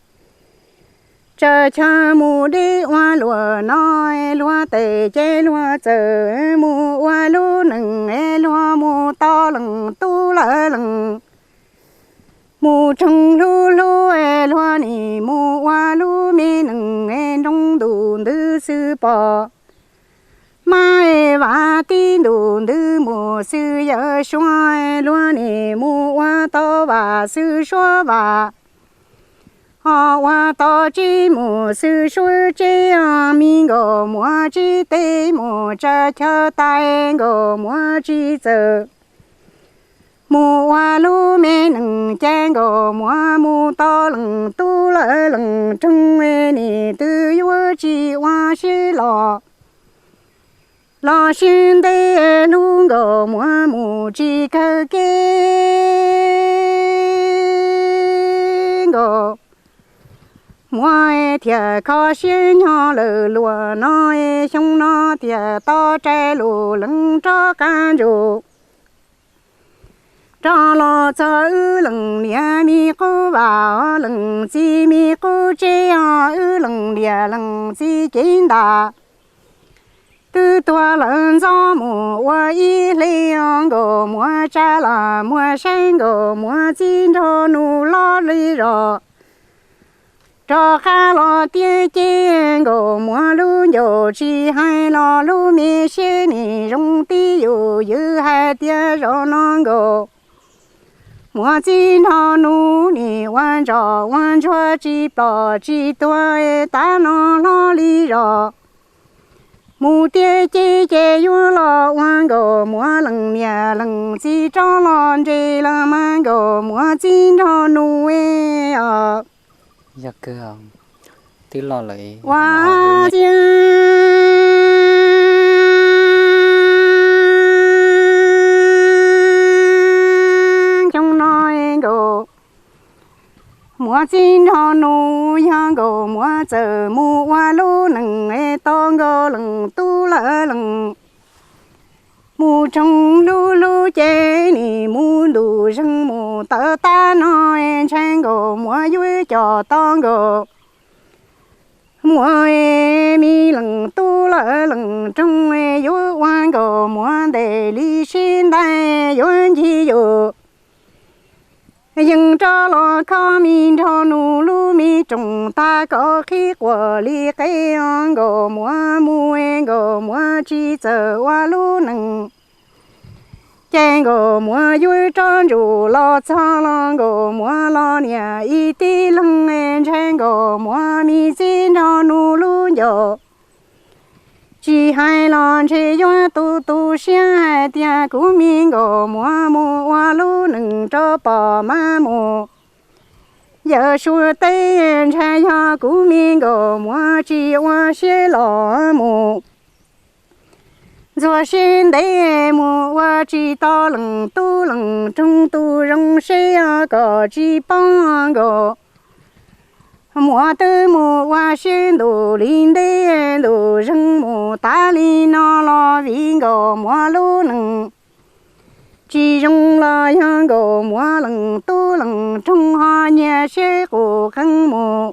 tsa chaw mus deb ua luaj no, luag tes ces luag txawm mus ua lub neej, luag mus tau leej tub lawm leej mus roog hlub hlub, luag nim mus ua lub me neej nroo ntuj ntws xwb pom mab vam tib ntuj ntws mus xwb yawm suab, luag nim mus ua tau vam xwb suab vam, ho ua tau tsev mus xwb suab tsev. Me nkauj muam tsis teb mus tsa chaw tais, nkauj muam tsis txawm mus ua lub me neej ces nkauj muam mus tau leej tub lawm leej roog, nim twb yuav tsis ua siab los los siab ntev, hlub nkauj muam mus tsis kawg kev. Nkauj muam thiaj kho siab nyob lawm luaj no, xyoo no thiaj tau rais lus leej rov qab ntsuj rog los txog wb leej niam me qub vaj, leej txiv me qub tsev, wb leej niam leej txiv cev ntaj twb tuag lawm ntxov mus ua ib hlis. Nkauj muam tsa los muag saib nkauj muam txiv nraug nus hlob li zos rov qab los tiag ces nkauj muam lub ncauj tsis hais los lub me siab nim zoo tib yus ywm hais tias zaum no nkauj muam txiv nraug nus nim ua ntsoj ua ntsuag tsis ploj tsis tuag, tav no hlob li zos mus tiag ces ces yuav los ua nkauj muam leej niam leej txiv rov los nres los mas nkauj muam txiv nraug nus os. Yog kawg, twb los lawm. Ua txiv xyoo no nkauj muam txiv nraug nus, yog nkauj muam txawm mus ua lub neej tau nkauj leej tub lawm leej mus roog hlub hlub ces nim mus ntuj zeeg mus tawm tav no, ntshai nkauj muam yuav coj tau nkauj muam me leej tub lawm leej roog, yuav ua nkauj muam ntes li sib ntais yuav ncig yus yees rov los kho me nraug nus lub me rooj tag kom qhib quas li qe. Nkauj muam mus nkauj muam tsis txawj ua lub neej ces nkauj muam yuav rov ntsuj los txog los nkauj muam los niam ib tib leeg, ntshai nkauj muam me txiv nraug nus lub ncauj tsis hais los ntshe yuav tu tu siab hais tias kuv me nkauj muam mus ua lub neej rau pom mab mus. Yawm suav teb, ntshai yog kuv me nkauj muam tsis ua siab los mus ntxuag siab ntev mus ua tsis tau leej tub leej roog tu zoo siab kom tsis poob. Nkauj muam twb mus ua siab ntuj li ntev ntuj zeeg mus tas li no los vim nkauj muam lub neej tsis zoo los yog nkauj muam leej tub leej roog ho nyias sib qus qees mus.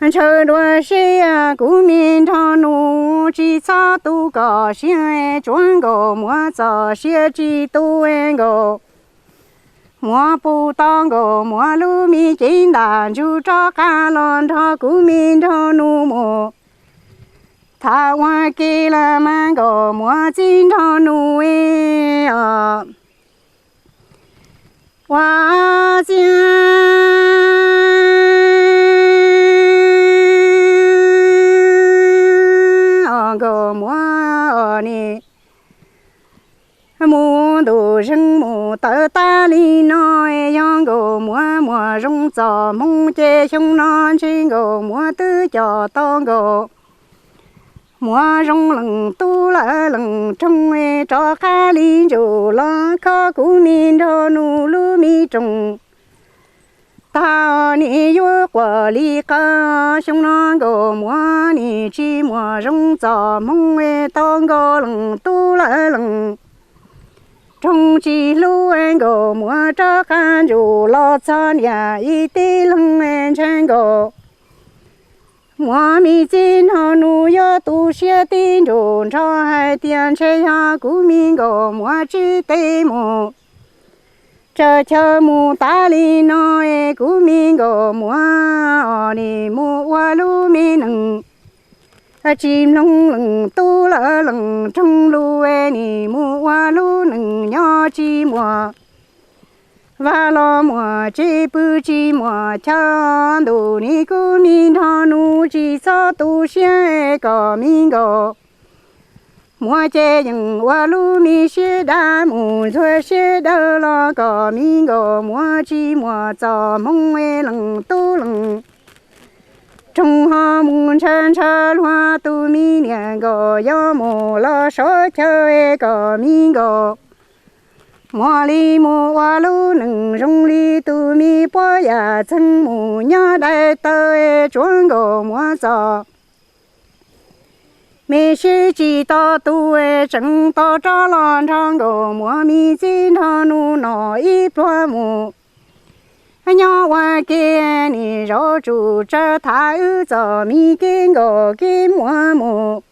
Ntshaw dua siab kuv me nraug nus tsis txhob tu kom siab, tsuav nkauj muam txoj sia tsis tu nkauj Muav pum tau Nkauj Muav lub me cev ntam ntsug rov qab los nrog kuv me nraug nus mus tham ua ke los mas Nkauj Muav txij nraug nus os. Ua txiv os Nkauj Muav os, nim mus ntu zeeg mus tawv tag li no, yog Nkauj Muav muaj zoo txoj hmoo ces xyoo no ntshe Nkauj Muav twb coj tau Nkauj Muav zoo leej tub lawv leej roog rov qab li ntsuj los kho kuv me nraug nus lub me rooj. Tag nim yuav quaj li qawv, xyoo no Nkauj Muav nim tsis muaj zoo txoj hmoo tau Nkauj leej tub lawv leej roog tsis hlub, Nkauj Muav rov qab ntsuj los txog niam ib tib leeg ntshai Nkauj Muav me txij nraug nus yuav tu siab tib nrug nrho hais tias ntshe yog kuv me Nkauj Muav tsib teg mus tsaws chaw mus tas li no es kuv me Nkauj Muav os nim mus ua lub me neej tsis mloog leej tub lawv leej roog lus, nim mus ua lub neej nyob tsis muaj vaj los muaj tsev pw tsis muaj chaw. Ntu nim kuv me nraug nus tsis txhob tu siab, kom me Nkauj Muav ces yeej ua lub me siab dab mus ntxuag siab dawb los kom me Nkauj Muav tsis muaj txoj hmoo leej tub leej roog ho mus ntshaw ntshaw luag tus me niam Nkauj yuav mus los sawv chaw, kom me Nkauj Muav li mus ua lub neej zoo li tus me puab yam txeeg mus nyob daim tawv, tsuav Nkauj Muav txoj me siab tsis tau tu, tseem tau rov los nrog Nkauj Muav me txij nraug nus no ib pluag mus nyob ua ke, nim zaum tsum tsawg tham wb txoj me kev Nkauj kev Muav mus.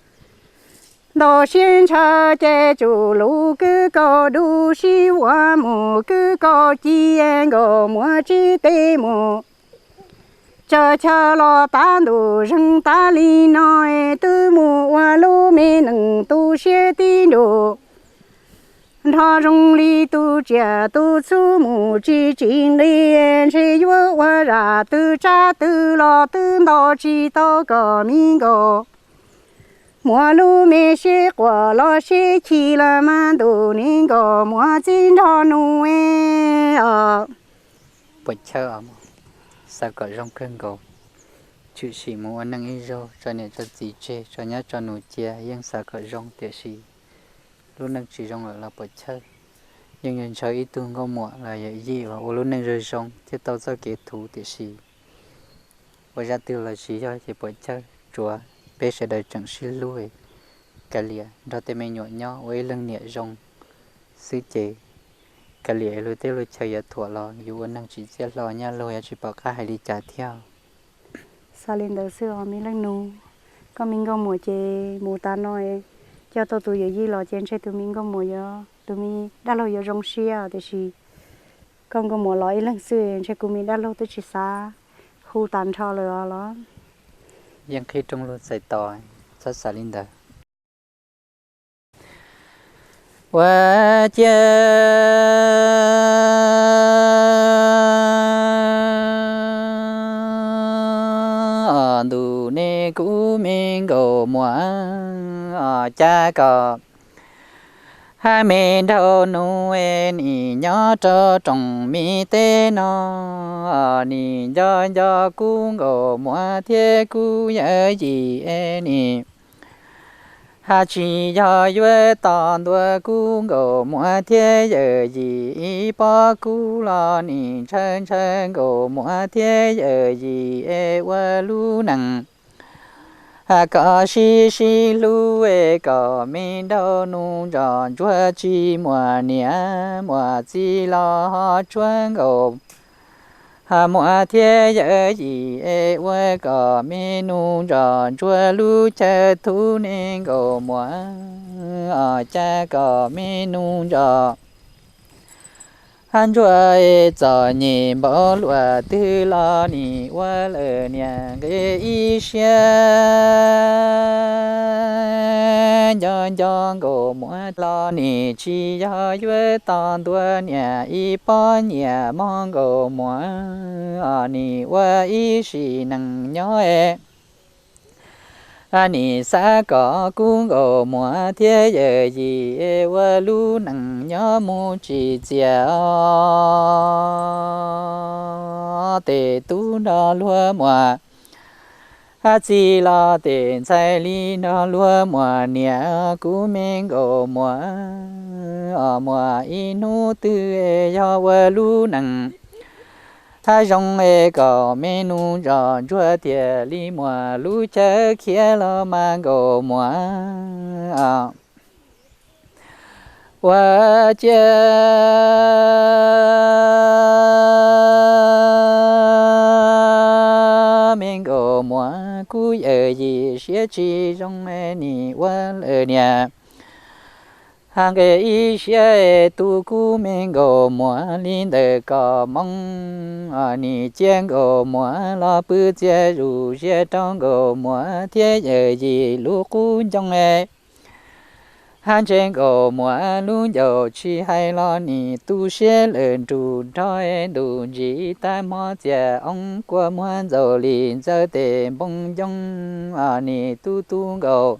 Ntau siab ntshaw ces tsum lub kwj kaus dub sib vuag mus kwj kaus ci, Nkauj Muav tsib teg mus tsaws chaw los tav ntuj zeeg tas li no, twb mus ua lub me neej tu siab tib nrug nrho zoo li tus tsiaj tus txhu mus tsis tsim nqi, ntshe yuav ua zaj twg tsab twg los twb ntaus tsis tau kom me Nkauj Muav lub me siab quaj los siab chim los mas ntuj nim Nkauj Muav txij nraug nus os. Puas chawj os, xav kom zoo kawg nkaus. Tshwm sim mus ua neej ib zaug tso niam tso txiv tseg tso nyab tso nus cia yeej xav kom zoo tiam sis lub neej tsis zoo lawm los puas chawj. Yeej yuav ntshaw ib tug nkauj muam los yawm yij uas ua lub neej zoo zoo thiab tau txoj kev thuv tiam sis ua zaj twg los tsis yog ces puas chawj. Tsuav peb sawv daws tseem sib hlub, kav liam nrog tej me nyuam nyob ua ib leeg niam zoo xwb ces kav liam luag tej luag chaw yuav thuam los yus ua neeg tsis txiaj hlo nyaj luag yuav tsis pom qab hais li cas thiab. Xav li ntawd xwb os me leej nus. Koj me nkauj muam ces mus tas no, coj tau tus yawm yij los ces ntshe tus me nkauj muam, tus me dab laug yuav zoo siab tiam sis koj nkauj muam los ib leeg xwb ntshe kuv me dab laug twb tsis xav hu tag nrho lawm os los. Yeej qhib rooj lug txais tos, txhob xav li ntawd. Ua ciav ntuj ne kuv me nkauj muam, cas kom hab me nraug nus nim nyob rau rooj me teb no, nim nco nco kuv nkauj muam thiab kuv yawm yij nim hab tsis yog yuav tos ntua kuv nkauj muam thiab yawm yij ib pob kub los nim ntshaw ntshaw nkauj muam thiab yawm yij es ua lub neej kom sib sib hlub es kom me nraug nus nrog ntsuag tsis muaj niam muaj txiv los ho tshuav nkauj muam thiab yawm yij es ua kom me nus nrog ntsuag lub chaw thuv ne nkauj muam, cas kom me nus nrog Hab Ntsuag txom nyem npaum luaj twg los nim ua lawm niam nqe ib siab. Nco nco Nkaus Muam los nim tsis yog yuav tos ntua niam ib pob nyiam mog Nkaus Muam, nim ua ib sim neej nyob es nim xav kom kuv Nkaus Muam thiab yawm yim ua lub neej nyob mus tsim txiaj os. Tes tub nrog luag muam txiv los tes ntxhais li nrog luag muam niam, kuv me Nkaus Muam, muam ib hnub twg yog ua lub neej hab zoo es kom me nus zos Ntsuag thiaj li muaj lub chaw khiav los mas Nkaus Muam. Ua ciav me Nkaus Muam, kuv yawm yim siab tsis zoo nim ua lawm niam nqe ib siab es tu kuv me Nkaus Muam li ntawm kom moos. Nim cia Nkaus Muam los pw txias zus zias rau Nkaus Muam thiab yawm yim lub qub ncoo es hab ntshe Nkaus Muam lub ncauj tsis hais los nim tu siab lawm nrug nrho es ntuj ntsib tag hmo txias oo kua muag ntxaus li ntxawg tes npoo ncoo. Nim tu tu Nkaus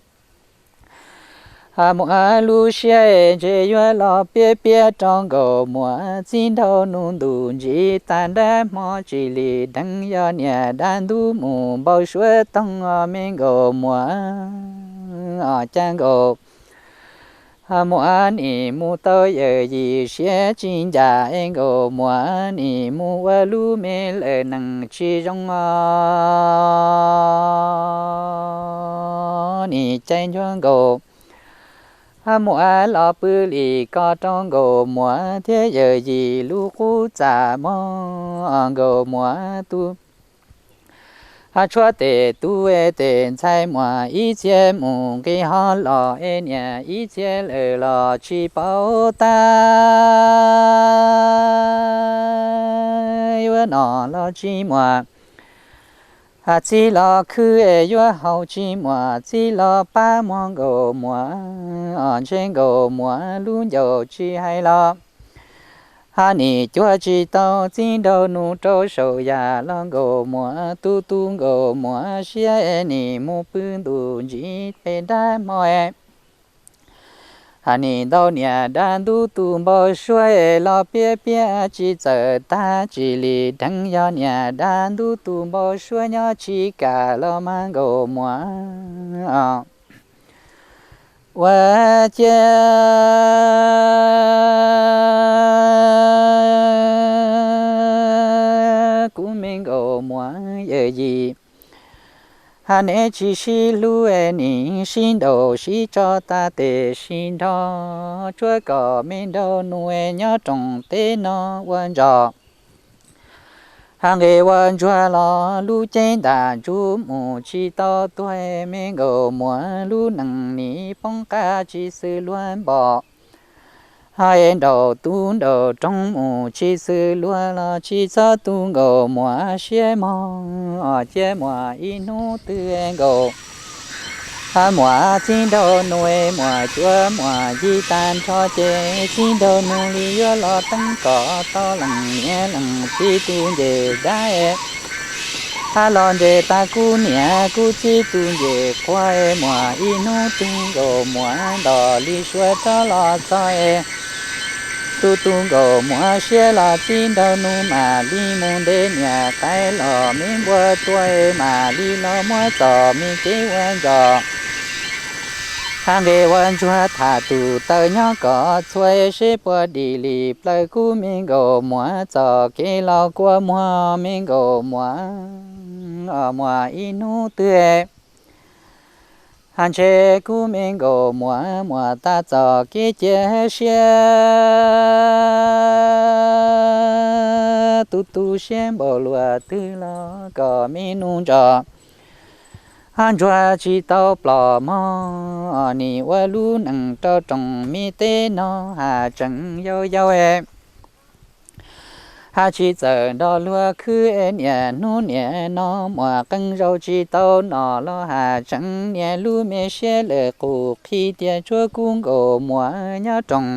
Muam lub siab es ntshe yuav los piab piab rau Nkaus Muam txij nraug nus ntuj ntsib tag nrab hmo tsis li dheev yog niam dab ntub mus npau suav toog os me Nkaus Muam. Cas Nkaus Muam nim mus tau yawm yim siab tsis ncaj es Nkaus Muam nim mus ua lub me lawm neej tsis zoo os. Nim caij ncuag Nkaus Muam los pw li ko rau Nkaus Muam thiab yawm yim lub qub txaj mog Nkaus Muam tu tshuab tes tub es tes ntxhais muam ib txhia mus nqis ho los es niam ib txhia lawm los tsis paub tab yuav noj los tsis muaj txiv los khwv es yuav haus tsis muaj txiv los pab mog Nkaus Muam. Ntshe Nkaus Muam lub ncauj tsis hais los hab nim cuag tsis tau txij nraug nus rau saum yam los Nkaus Muam tu tu Nkaus Muam siab es nim mus pw ntuj ntsib peb nrab hmo es nim ntau niam dab ntub tu npau suav es los piab piab tsis txawm tag tsis li dheev yog niam dab ntub tu npau suav nyob tsis kam los mas Nkaus Muam. Ua ciav kuv me Nkaus Muam yawm yim, hab neb tsis sib hlub es nim sib nraus sib tso tas tes sib nrog tsuav kom me nraug nus es nyob rooj teb no ua ntsos. Hab nqe ua ntsuag los lub cev ntam ntsuj mus tsis tau tuag me Nkaus Muam lub neej nim poob qab tsis xws luag npom. Hab es nraum tub nraum roog mus tsis xws luag los tsis txhob tu Nkaus Muam siab mog, cia muaj ib hnub twg Nkaus Muam txij nraug nus es muam cuav muam yig tag nrho ces txij nraug nus li yuav los teeb kom tau leej niam leej txiv tus ncej dab es hab los nres tag kuv niam kuv txiv tus ncej quav es muaj ib hnub twg Nkaus Muam nto li suav rov los txog es tu tu Nkaus Muam siab los txij nraug nus mam li mus nte niam qaib los me npua tua es mam li los muab txom me kev ua ntsos. Hab nqe ua ntsuag tham tus taw nyob kom txhua es seb puas dim li plaws kuv me Nkaus Muam txoj kev los kua muag me Nkaus Muam, muaj ib hnub twg hab ntshe kuv me Nkaus Muam muaj tag txoj kev cia siab. Tu tu siab npaum luaj twg los kom me nus ntsos hab ntsuag tsis tau plom mog, nim ua lub neej rau rooj me teb no hab tseem yau yau es Hab tsi txawm nrog luag khwb es niaj hnub niaj no muaj qee zaug tsi tau noj los has tseeb niaj lub me siab lawm qus qhib tias tsuab kub nkaus muaj nyob rooj.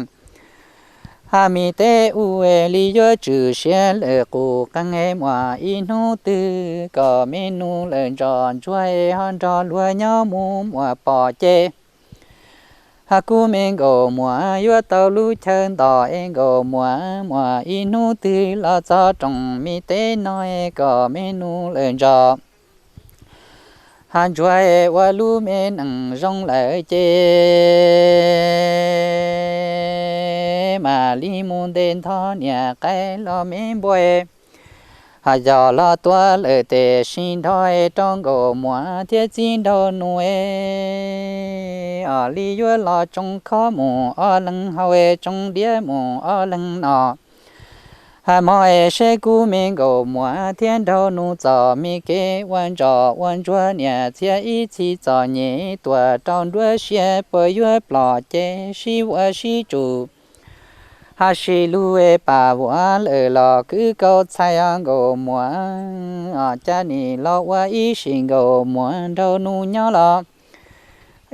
Hab mi teb ub es li yuav tswm siab lawm qus qee es muaj ib hnub twg kom me nus lawm ntsos ntsuag es ho nrog luag nyob mus muaj pom ces. Hab kub me nkaus muaj yuav tau lub chaw ntos es nkaus muaj muaj ib hnub twg los txog rooj mi teb no es kom me nus lawm ntsos. Hab ntsuag es ua lub me neej zoo lawm ces mam li mus nte ntho niam qaib los me npua. Hab yog los tuaj lawm tes sib nrho es rau nkaus muaj thiab txib nraug nus es os li yuav los tsoo khob mus ob leeg haus es tsoo diav mus ob leeg noj. Hab mob es saib kub me nkaus muaj thiab nraug nus txom me kev ua ntsos ua ntsuag niam txiag ib txhis txom nyem tuaj rau nruab siab puas yuav plom ces sib vuam sib tsum. Hab sib lug es pam vuam lawm los kwv kaus txhais os nkaus muaj os cab nim los ua ib sim nkaus muaj nraug nus nyob los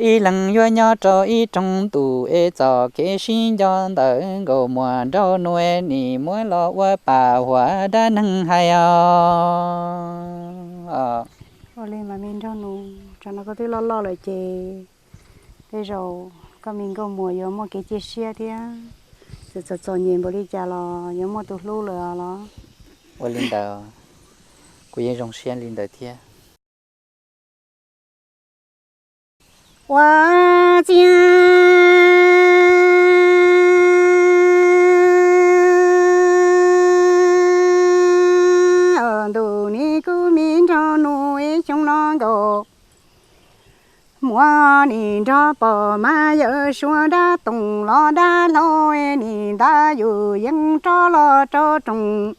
ib leeg yuav nyob rau ib rooj ntuj es txoj kev sib nco ntawm nkaus muaj nraug nus es nim muab los ua pam huam dab neeg hais os. Ua li mas me nraug nus, tsam no koj twb loj loj lawm ces tej zaum koj me nkauj muam yuav muaj kev cia siab thiab, txawm txom txom nyem npaum li cas los yuav muaj tus hlub lawm os los. Ua li ntawd, kuv yeej zoo siab li ntawd thiab. Ua ciav ntuj nim kub me nraug nus es xyoo no nkaus muaj nim nrog pom mas yawm suav dab toom los dab hlau nim nta yus yeej rov los rau rooj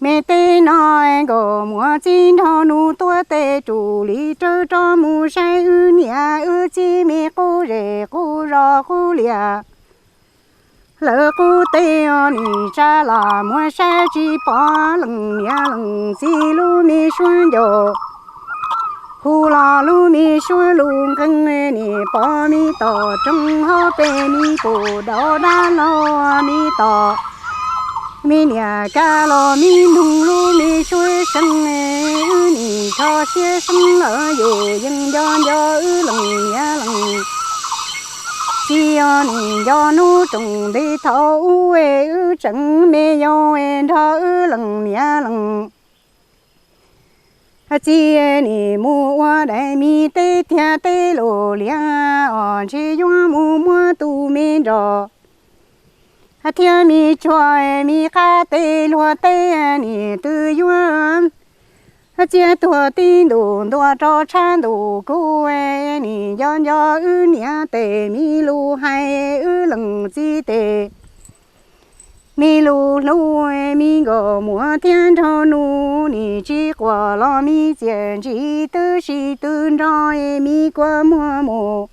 me teb no nkaus muaj txib nraug nus tuaj tes rus li rawv rov mus saib wb niam wb txiv me qub zej qub zos qub liaj lawv qub teb os nim tsa los muab saib tsis pom leej niam leej txiv lub me suab ncaus hu los lub me suab lus nqeeg nim pom me tom rooj hauv pes me pum daus dab laug me tom me niam kab los me noog lub me suab seeb wb nim rho siab seeb lawm yus yeej nco nco wb leej niam leej txiv os nim nco hnub rooj nti thaum ub wb tseem me yau nrog wb leej niam leej txiv nim mus ua daim me teb thiab teb lus liab os ntshe yuav mus muab tus me nroj thiab me tsuag me qab teb luag teb nim twb yuav txiav tuag tib ntus ntua rau tshab ntuj kub nim nco nco wb niam tes me lus hais wb leej txiv tes me lus hlub me nkaus muam thiab nraug nus nim tsis quaj los me txiaj ntsig twb sib tw nrog me kua muag mus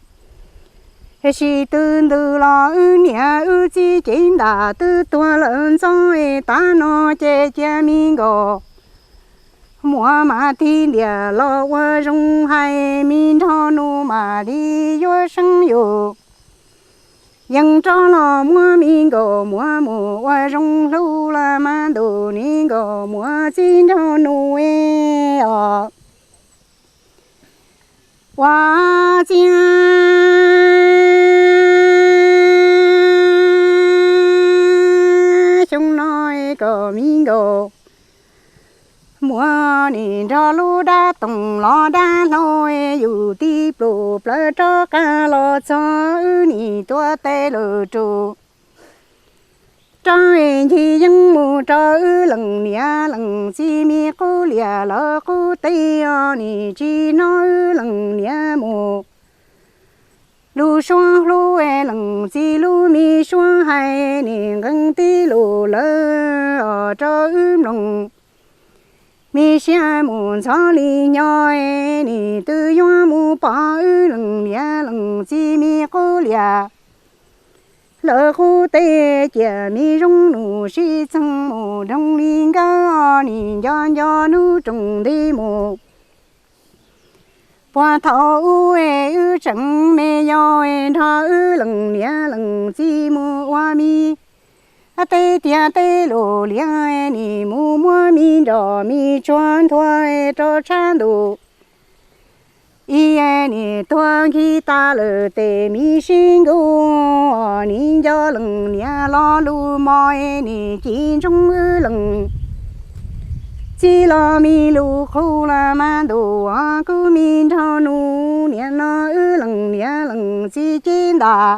sib tw ntws los wb niam wb txiv cev ntam twb tuag lawm ntxov tav no ces cia me nkaus muam mam tig ntiam los ua zoo hais me nraug nus mam li yuav seeb yus yeej rov los muab me nkaus muam mus ua zoo hlub los mas ntuj nim nkaus muam txib nraug nus os. Ua ciav xyoo no kom me nkaus muam nim nrog lub dab toom los dab hlau yus tib plum plawv rov qab los txog wb nim tuav tes lawm rus rov ncig yeeb mus rau wb leej niam leej txiv me qub liaj lawv qub teb os nim tsis hnov wb leej niam mus lus suab hlub leej txiv lub me suab hais nim nqee tib lus lawm os rau wb mloog me siab mus ntxhov li nyo nim twb yuav mus pom wb leej niam leej txiv me qub liaj Lawv qub teb cia me zoo nus sib txeeg mus nroo li nkawd, nim nco nco hnub roos nti mus puag thaum ub es wb tseem me yau es nrog wb leej niam leej txiv mus ua mi teb tiag teb lus liab, nim mus muab me nroj me tsuag nthua rau tshab ntuj ib, nim tuag nkhib tas lawm tes me sib nkuj, nim nco leej niam lo lus mos, nim ci ntsoov wb leej txiv los me lus qhuas los mas ntuj, kuv me nraug nus niam no wb leej niam leej txiv cev ntas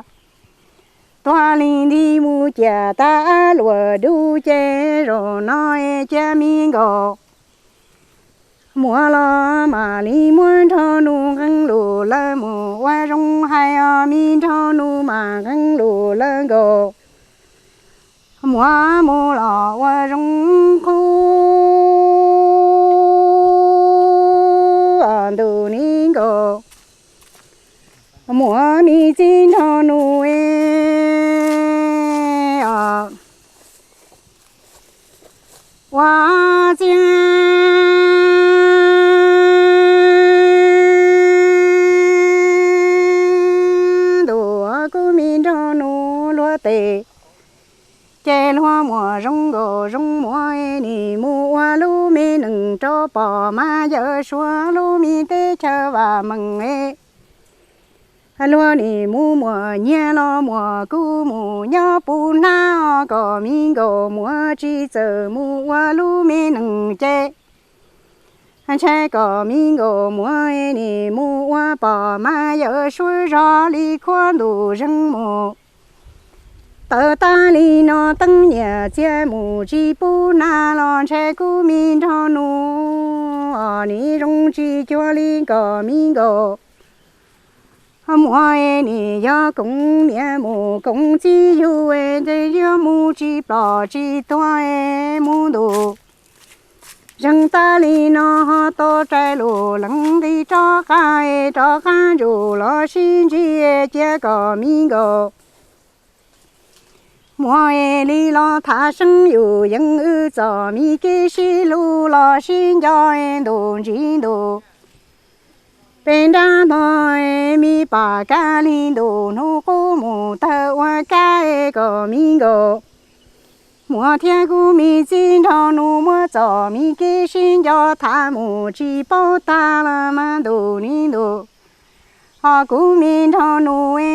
tuag li nti mus ciam tas luag dub ces zaum no cia me nkaus muab los mam li muab nraug nus nqee lus lawv mus ua zoo, hais os me nraug nus mas nqee lus lawv nkaus muab mus los ua zoo qub ntuj ni nkaus muab me txiv nraug nus ua txiag ntuj, kuv me nraug nus luag tes ces luag muam zoo nkaus zoo muam, nim mus ua lub me nees rau pom mas yawm suav lub me teb chaws vam meej. Luag nim mus muam nyiag los muam kuj mus nyob puv hnab, kom me nkaus muam tsis txawm mus ua lub me nees ces ntshai kom me nkaus muam nim mus ua pom mas yawm suav zog li khuab ntuj zeeg mus tawv tag li no teeb nyiaj txiag mus tsis pub nag los ntshai kuv me nraug nus nim zoo tsis cuag li kom me nkaus muam nim yog koom niam mus koom txiv yug, yuav mus tsis ploj tsis tuag mus ntuj zeeg tag li no ho tau rais lus lees nqis rov qab, rov qab ntsuj los sib ntsib cia kom me nkaus muam li los thav seeb yus yeej wb txom me kev sib hlub los sib nco ntuj ntsis ntuj peb nrab hmo me pam kab li ntuj hnub qub mus tawg ua kab kom me nkaus muam thiab kuv me txiv nraug nus muab txom me kev sib nco thav mus tsis paub tag los mas ntuj ni ntuj ho kuv me nraug nus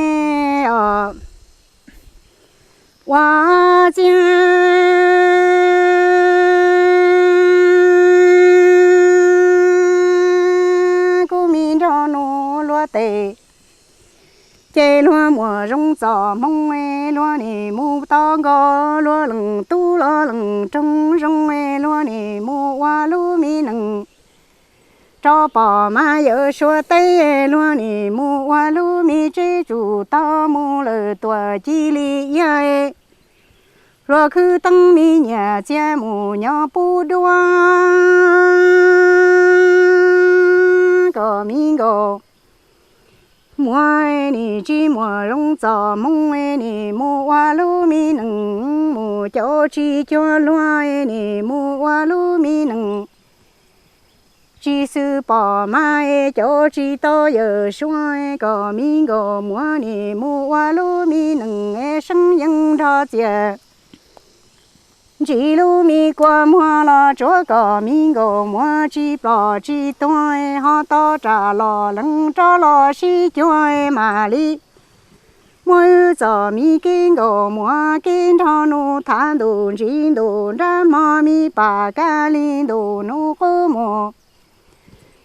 os ua txiag kuv me nraug nus luag tes ces luag muam zoo txom hmoo, luag nim mus tau nkaus luag leej tub los leej roog zoo, luag nim mus ua lub me nees rau pom mas yawm suav teb, luag nim mus ua lub me tsev tsum tau mus lawm tuam ci li iab luag khwv teeb me nyiaj txiag mus nyob pub duab kom me nkaus muam nim tsis muaj zoo txom hmoo, nim mus ua lub me nees mus caum tsis cuag luag, nim mus ua lub me nees tsis xwm pom mas caum tsis tau yawm suav kom me nkaus muam nim mus ua lub me nees seeb yeej nrog txias ntsis lub me kua muag los tsuav kom me nkaus muam tsis ploj tsis tuag ho tau rais los lees rov los sib cuag mam li muab wb txom me kev nkaus muam kev nrog nus thav ntuj ntsis ntuj nrab hmo me pam kab li ntuj hnub qub mus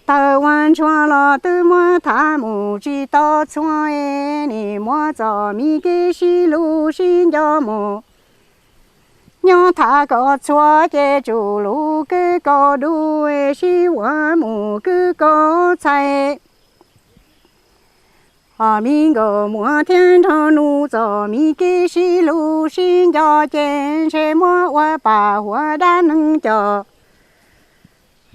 tawg ua ntsuag los twb muab thav mus tsis tau txhua, nim muab txom me kev sib hlub sib nco mus nyob thav kom txhua ces tsum lus kwv kaus dub sib ua mus kwv kaus txhais ho me nkaus muam thiab nraug nus txom me kev sib hlub sib nco ces ntshe muab ua pam huam dab neeg coj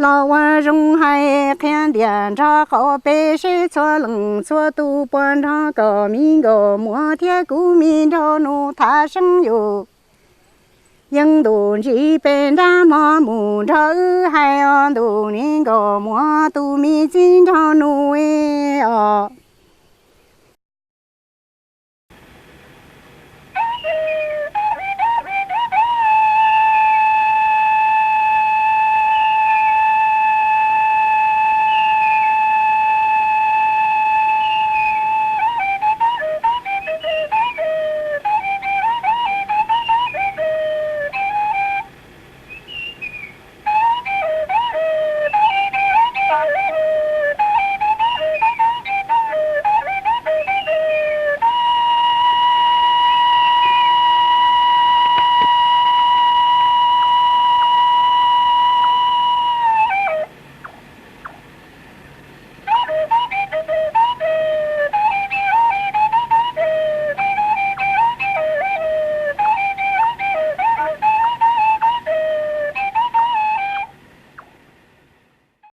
Los ua zoo hais qhia ntiam nrog qhov peb seb txhua leej txhua tus puas nrog kom me nkauj muam thiab kuv me nraug nus tham seeb yus. Yeej ntuj ntsib peb nrab hmo mus nrog wb hais os, ntuj me nkauj muam tus me txiv nraug nus os.